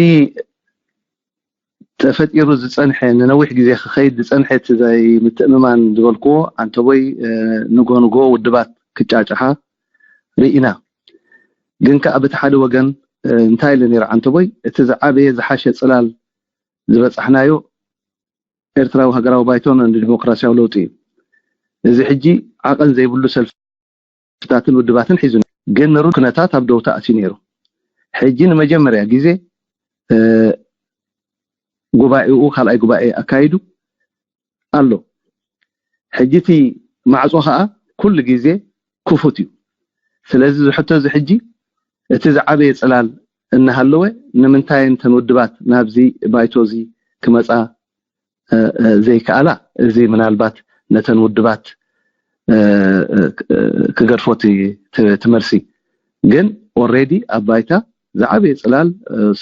ተፈጢሩ ዝጸንሐ፣ ንነዊሕ ግዜ ክኸይድ ዝጸንሐ እቲ ዘይምትእምማን ዝበልክዎ፣ ኣንተቦይ፣ ንጎ ንጎ ውድባት ክጫጭሓ ርኢና። ግን ከኣ በቲ ሓደ ወገን እንታይ ኢለ ነይረ፣ ኣንተቦይ፣ እቲ ዝዓበየ ዝሓሸ ጽላል ዝበጻሕናዮ ኤርትራዊ ሃገራዊ ባይቶን ንዲሞክራሲያዊ ለውጢ እዩ። እዚ ሕጂ ዓቐን ዘይብሉ ሰልፍታትን ውድባትን ሒዙ፣ ግን ንሩ ኩነታት ኣብ ደውታ ኣትዩ ነይሩ። ሕጂ ንመጀመርያ ግዜ ጉባኤኡ ካልኣይ ጉባኤ ኣካይዱ ኣሎ። ሕጂ እቲ ማዕጾ ከኣ ኩሉ ግዜ ክፉት እዩ። ስለዚ ዝሕቶ እዚ ሕጂ እቲ ዝዓበየ ጽላል እናሃለወ ንምንታይ እንተን ውድባት ናብዚ ባይቶ እዚ ክመጻ ዘይከኣላ፣ እዚ ምናልባት ነተን ውድባት ክገድፎ እቲ መልሲ። ግን already ኣብ ባይታ ዝዓበየ ጽላል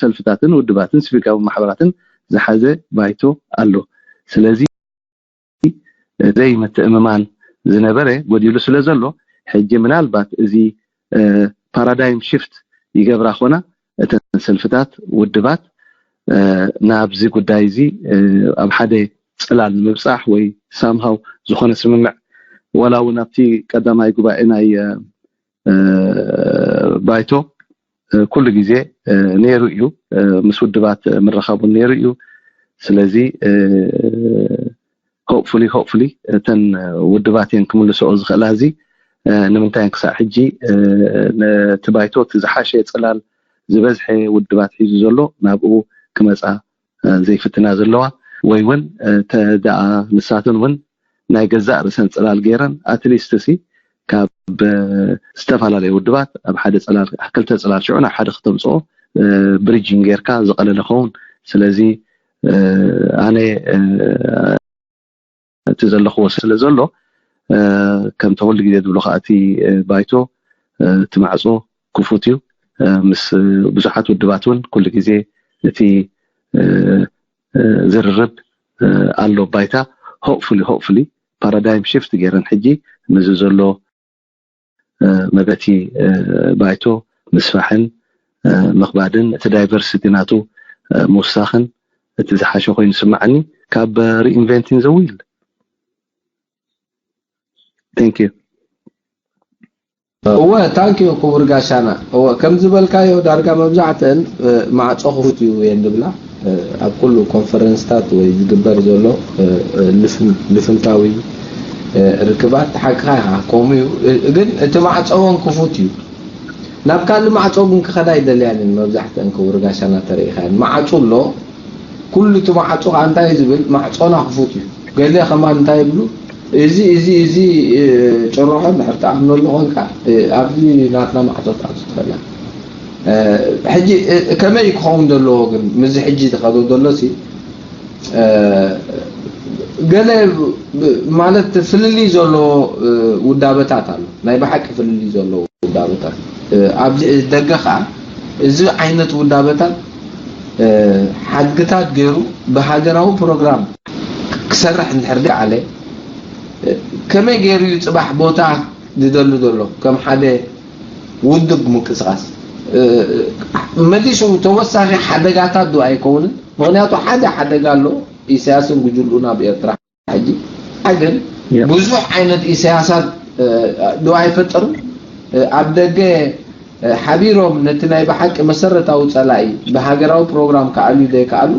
ሰልፍታትን ውድባትን ሲቪካዊ ማሕበራትን ዝሓዘ ባይቶ ኣሎ። ስለዚ ዘይምትእምማን ዝነበረ ጎዲሉ ስለ ዘሎ፣ ሕጂ ምናልባት እዚ ፓራዳይም ሽፍት ይገብራ ኾና እተን ሰልፍታት፣ ውድባት ናብዚ ጉዳይ እዚ ኣብ ሓደ ጽላል ንምብጻሕ ወይ ሳምሃው ዝኾነ ስምምዕ፣ ዋላ እውን ኣብቲ ቀዳማይ ጉባኤ ናይ ባይቶ ኩሉ ግዜ ነይሩ እዩ፣ ምስ ውድባት ምርኻቡን ነይሩ እዩ። ስለዚ hopefully hopefully እተን ውድባት እየን ክምልስኦ ዝኽእላ። እዚ ንምንታይ ክሳዕ ሕጂ ነቲ ባይቶ እቲ ዝሓሸ ጽላል ዝበዝሐ ውድባት ሒዙ ዘሎ ናብኡ ክመጻ ዘይፍትና ዘለዋ፣ ወይ እውን ተደኣ ንሳተን እውን ናይ ገዛእ ርእሰን ጽላል ገይረን ኣትሊስት ሲ ካብ ዝተፈላለዩ ውድባት ኣብ ሓደ ጽላል ክልተ ጽላል ሽዑ ናብ ሓደ ክተምጽኦ ብሪጅን ጌርካ ዝቐለለ ኸውን። ስለዚ ኣነ እቲ ዘለኽዎ ስለ ዘሎ ከምቲ ኩሉ ግዜ ዝብሎ ከዓ እቲ ባይቶ እቲ ማዕጾ ክፉት እዩ። ምስ ብዙሓት ውድባት እውን ኩሉ ግዜ እቲ ዝርርብ ኣሎ ባይታ። Hopefully hopefully ፓራዳይም ሽፍት ገይረን ሕጂ ነዚ ዘሎ መበቲ ባይቶ ምስፋሕን ምኽባድን እቲ ዳይቨርሲቲ ናቱ ምውሳኽን እቲ ዝሓሸ ኮይኑ ስምዓኒ ካብ reinventing the wheel። Thank you። እወ ታንኪዩ ክቡር ጋሻና። እወ ከም ዝበልካዮ ዳርጋ መብዛሕትእን ማዕጾ ክፉት እዩ እየን ዝብላ። ኣብ ኩሉ ኮንፈረንስታት ወይ ዝግበር ዘሎ ልፍንታዊ ርክባት ሓቅኻ ኢኻ። ከምኡ እዩ። ግን እቲ ማዕፀ እውን ክፉት እዩ። ናብ ካልእ ማዕፆ ግን ክኸዳ ኣይደልያን እየን። መብዛሕተን ክቡር ጋሻና ተረኢኻ እየን። ማዕፁ ኣሎ። ኩሉ እቲ ማዕፆ ከዓ እንታይ እዩ ዝብል? ማዕፆና ክፉት እዩ። ገለ ከማን እንታይ ይብሉ? እዚ እዚ እዚ ጭርሖ እንድሕር ትኣምነሉ ኮንካ ኣብዚ ናትና ማዕፆ ትኣቱ ትኽእል። ሕጂ ከመይ ክኸውን ዘለዎ ግን ምስዚ ሕጂ ዝኸዶ ዘሎ ሲ ገለ ማለት ፍልልይ ዘለዎ ውዳበታት ኣሎ። ናይ ብሓቂ ፍልልይ ዘለዎ ውዳበታት ኣብዚ ደገ ከዓ እዚ ዓይነት ውዳበታት ሓድግታት ገይሩ ብሃገራዊ ፕሮግራም ክሰርሕ እንድሕር ደኣለ ከመይ ገይሩ እዩ ፅባሕ ቦታ ዝደሉ ዘሎ ከም ሓደ ውድብ ምንቅስቃስ መሊሱ ተወሳኺ ሓደጋታት ዶ ኣይከውንን? ምክንያቱ ሓደ ሓደጋ ኣሎ። ኢሳያስን ጉጅልኡን ኣብ ኤርትራ ሕጂ ግን ብዙሕ ዓይነት ኢሳያሳት ዶ ኣይፈጠሩን? ኣብ ደገ ሓቢሮም ነቲ ናይ ብሓቂ መሰረታዊ ጸላኢ ብሃገራዊ ፕሮግራም ክኣልዩ ዘይከኣሉ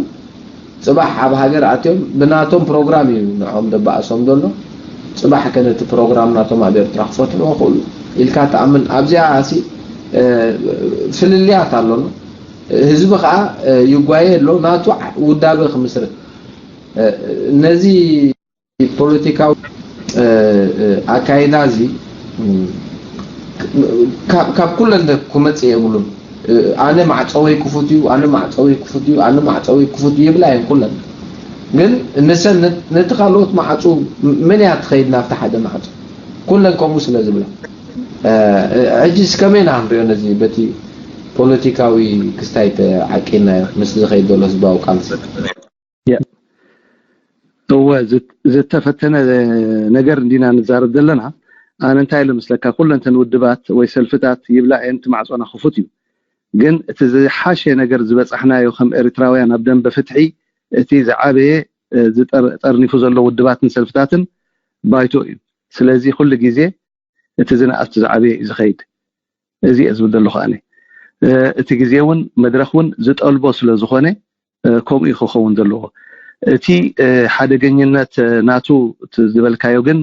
ጽባሕ ኣብ ሃገር ኣትዮም ብናቶም ፕሮግራም እዩ ንዕኦም ደባእሶም ዘሎ። ጽባሕ ከ ነቲ ፕሮግራም ናቶም ኣብ ኤርትራ ክፈትሕዎ ክእሉ ኢልካ ትኣምን? ኣብዚኣ ሲ ፍልልያት ኣሎና። ህዝቢ ከዓ ይጓየ ኣሎ ናቱ ውዳበ ክምስርት። ነዚ ፖለቲካዊ ኣካይዳ እዚ ካብ ኩለን ክመፅእ የብሉን። ኣነ ማዕፀወይ ክፉት እዩ፣ ኣነ ማዕፀወይ ክፉት እዩ፣ ኣነ ማዕፀወይ ክፉት እዩ ይብላ እየን ኩለን። ግን ንሰን ነቲ ካልኦት ማዕፁ መን እያ ትኸይድ ናብቲ ሓደ ማዕፁ? ኩለን ከምኡ ስለ ዝብላ ሕጂ እስከመይ ኢና ክንሪኦ ነዚ በቲ ፖለቲካዊ ክስታይ ተዓቂናዮ ምስ ዝኸይድ ዘሎ ህዝባዊ ቃልሲ? እወ ዝተፈተነ ነገር እንዲና ንዛረብ ዘለና። ኣነ እንታይ ኢሉ ምስለካ ኩለንተን ውድባት ወይ ሰልፍታት ይብላ እየን እቲ ማዕፆና ክፉት እዩ። ግን እቲ ዝሓሸ ነገር ዝበፃሕናዮ ከም ኤርትራውያን ኣብ ደንበ ፍትሒ እቲ ዝዓበየ ዝጠርኒፉ ዘሎ ውድባትን ሰልፍታትን ባይቶ እዩ። ስለዚ ኩሉ ግዜ እቲ ዝነኣስ ዝዓበየ እዩ ዝኸይድ። እዚ እየ ዝብል ዘለኹ ኣነ። እቲ ግዜ እውን መድረኽ እውን ዝጠልቦ ስለ ዝኾነ ከምኡ እዩ ክኸውን ዘለዎ። እቲ ሓደገኝነት ናቱ ዝበልካዮ ግን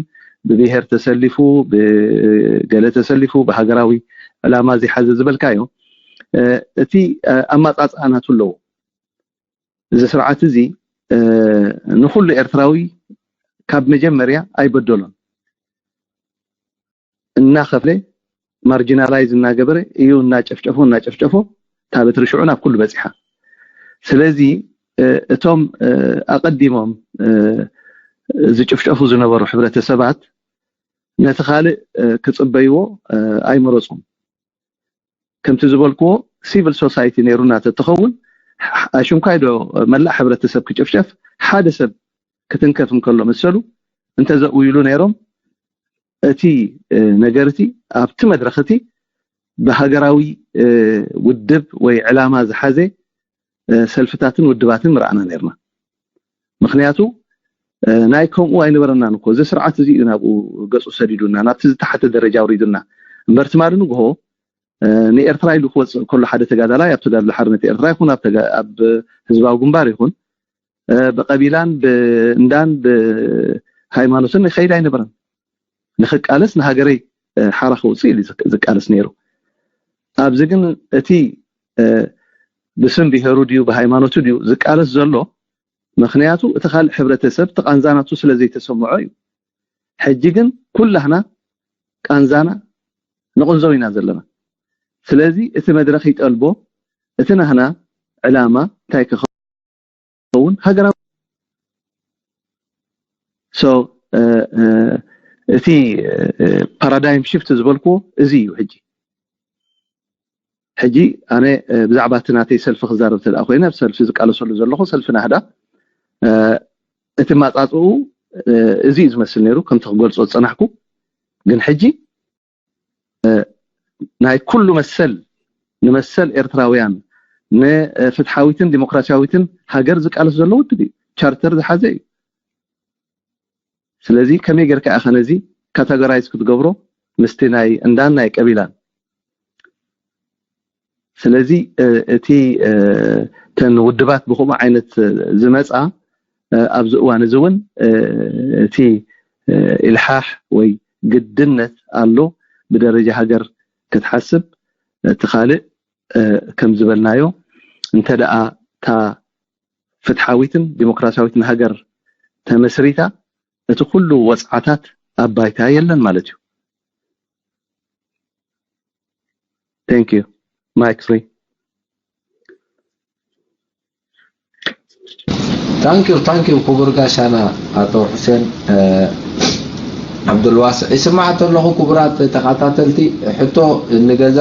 ብብሄር ተሰሊፉ ብገለ ተሰሊፉ ብሃገራዊ ዕላማ ዝሓዘ ዝበልካዮ እቲ ኣማፃፅኣ ናቱ ኣለዎ። እዚ ስርዓት እዚ ንኩሉ ኤርትራዊ ካብ መጀመርያ ኣይበደሎን። እናኸፍለ ማርጂናላይዝ እናገበረ እዩ እናጨፍጨፎ እናጨፍጨፎ እታ በትሪ ሽዑ ናብ ኩሉ በፂሓ። ስለዚ እቶም ኣቐዲሞም ዝጭፍጨፉ ዝነበሩ ሕብረተሰባት ነቲ ካልእ ክፅበይዎ ኣይመረፁን። ከምቲ ዝበልክዎ ሲቪል ሶሳይቲ ነይሩና ተትኸውን ኣሽንኳይ ዶ መላእ ሕብረተሰብ ክጭፍጨፍ ሓደ ሰብ ክትንከፍ እንከሎ መሰሉ እንተዘእውይሉ ነይሮም እቲ ነገር እቲ ኣብቲ መድረኽ እቲ ብሃገራዊ ውድብ ወይ ዕላማ ዝሓዘ ሰልፍታትን ውድባትን ምረኣና ነይርና። ምክንያቱ ናይ ከምኡ ኣይነበረናን እኮ። እዚ ስርዓት እዚ እዩ ናብኡ ገፁ ሰዲዱና፣ ናብቲ ዝተሓተ ደረጃ ኣውሪዱና። እምበር ትማሊ ንግሆ ንኤርትራ ኢሉ ክወፅእ ከሎ ሓደ ተጋዳላይ ኣብ ተጋድሎ ሓርነት ኤርትራ ይኹን ኣብ ህዝባዊ ግንባር ይኹን ብቀቢላን ብእንዳን ብሃይማኖትን ይኸይድ ኣይነበረን። ንክቃለስ ንሃገረይ ሓራ ከውፅእ ኢሉ ዝቃለስ ነይሩ። ኣብዚ ግን እቲ ብስም ብሄሩ ድዩ ብሃይማኖቱ ድዩ ዝቃለስ ዘሎ? ምክንያቱ እቲ ካልእ ሕብረተሰብ እቲ ቃንዛ ናቱ ስለ ዘይተሰምዖ እዩ። ሕጂ ግን ኩላህና ቃንዛና ንቕንዘው ኢና ዘለና። ስለዚ እቲ መድረኽ ይጠልቦ፣ እቲ ናህና ዕላማ እንታይ ክኸውን ሃገራዊ so እቲ ፓራዳይም ሽፍት ዝበልክዎ እዚ እዩ። ሕጂ ሕጂ ኣነ ብዛዕባ እቲ ናተይ ሰልፊ ክዛረብ ተደኣ ኮይነ ኣብ ሰልፊ ዝቃለሰሉ ዘለኹ ሰልፊ ናህዳ እቲ ማጻጽኡ እዚ እዩ ዝመስል ነይሩ ከምቲ ክገልጾ ዝጸናሕኩ። ግን ሕጂ ናይ ኩሉ መሰል ንመሰል ኤርትራውያን ንፍትሓዊትን ዲሞክራሲያዊትን ሃገር ዝቃለስ ዘሎ ውድብ እዩ። ቻርተር ዝሓዘ እዩ። ስለዚ ከመይ ጌርካ ኢኻ ነዚ ካተጎራይዝ ክትገብሮ ምስቲ ናይ እንዳን ናይ ቀቢላን? ስለዚ እቲ እተን ውድባት ብከምኡ ዓይነት ዝመፃ ኣብዚ እዋን እዚ እውን እቲ ኢልሓሕ ወይ ግድነት ኣሎ። ብደረጃ ሃገር ክትሓስብ እቲ ካልእ ከም ዝበልናዮ እንተ ደኣ እታ ፍትሓዊትን ዲሞክራሲያዊትን ሃገር ተመስሪታ እቲ ኩሉ ወፅዓታት ኣብ ባይታ የለን ማለት እዩ። Thank you. Mike three. Thank you, thank you ክቡር ጋሻና ኣቶ ሑሴን ዓብዱልዋስዕ። ይስማዕ ተለኹ ክቡራት ተኸታተልቲ፣ ሕቶ ንገዛ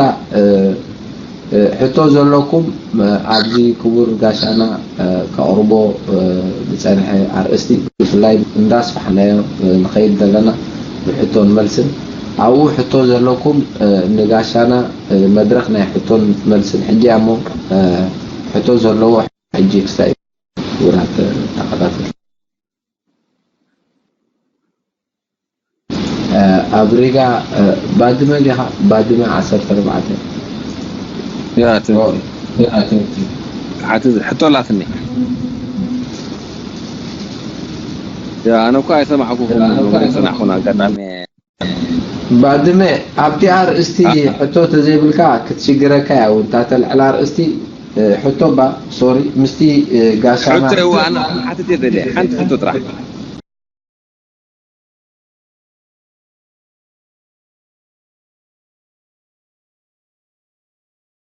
ሕቶ ዘለኩም ኣብዚ ክቡር ጋሻና ከቕርቦ ዝፀንሐ ኣርእስቲ ብፍላይ እንዳስፋሕናዮ ንኸይድ ዘለና ብሕቶን መልስን ኣብኡ ሕቶ ዘለኩም ንጋሻና መድረኽ ናይ ሕቶን መልስን ሕጂ እያ እሞ ሕቶ ዘለዎ ሕጂ ክሳይ ክቡራት ተኸታተልቲ ኣብ ሪጋ ባድመ ዲኻ? ባድመ ዓሰርተ ኣርባዕተ ያ ትምህርቲ ያ ትምህርቲ ሓቲ ሕቶ ኣላትኒ ያ ኣነ እኮ ኣይሰማዕኩኹም ጸናሕኩን ኣጋጣሚ ባድመ ኣብቲ ኣርእስቲ ሕቶ ተዘይብልካ ክትሽግረካ እያ እውን እታ ተልዕል ኣርእስቲ ሕቶ ባ ሶሪ ምስቲ ጋሻና ሕቶ እዋ ኣነ ሓትት የደልየ ሓንቲ ሕቶ ጥራሕ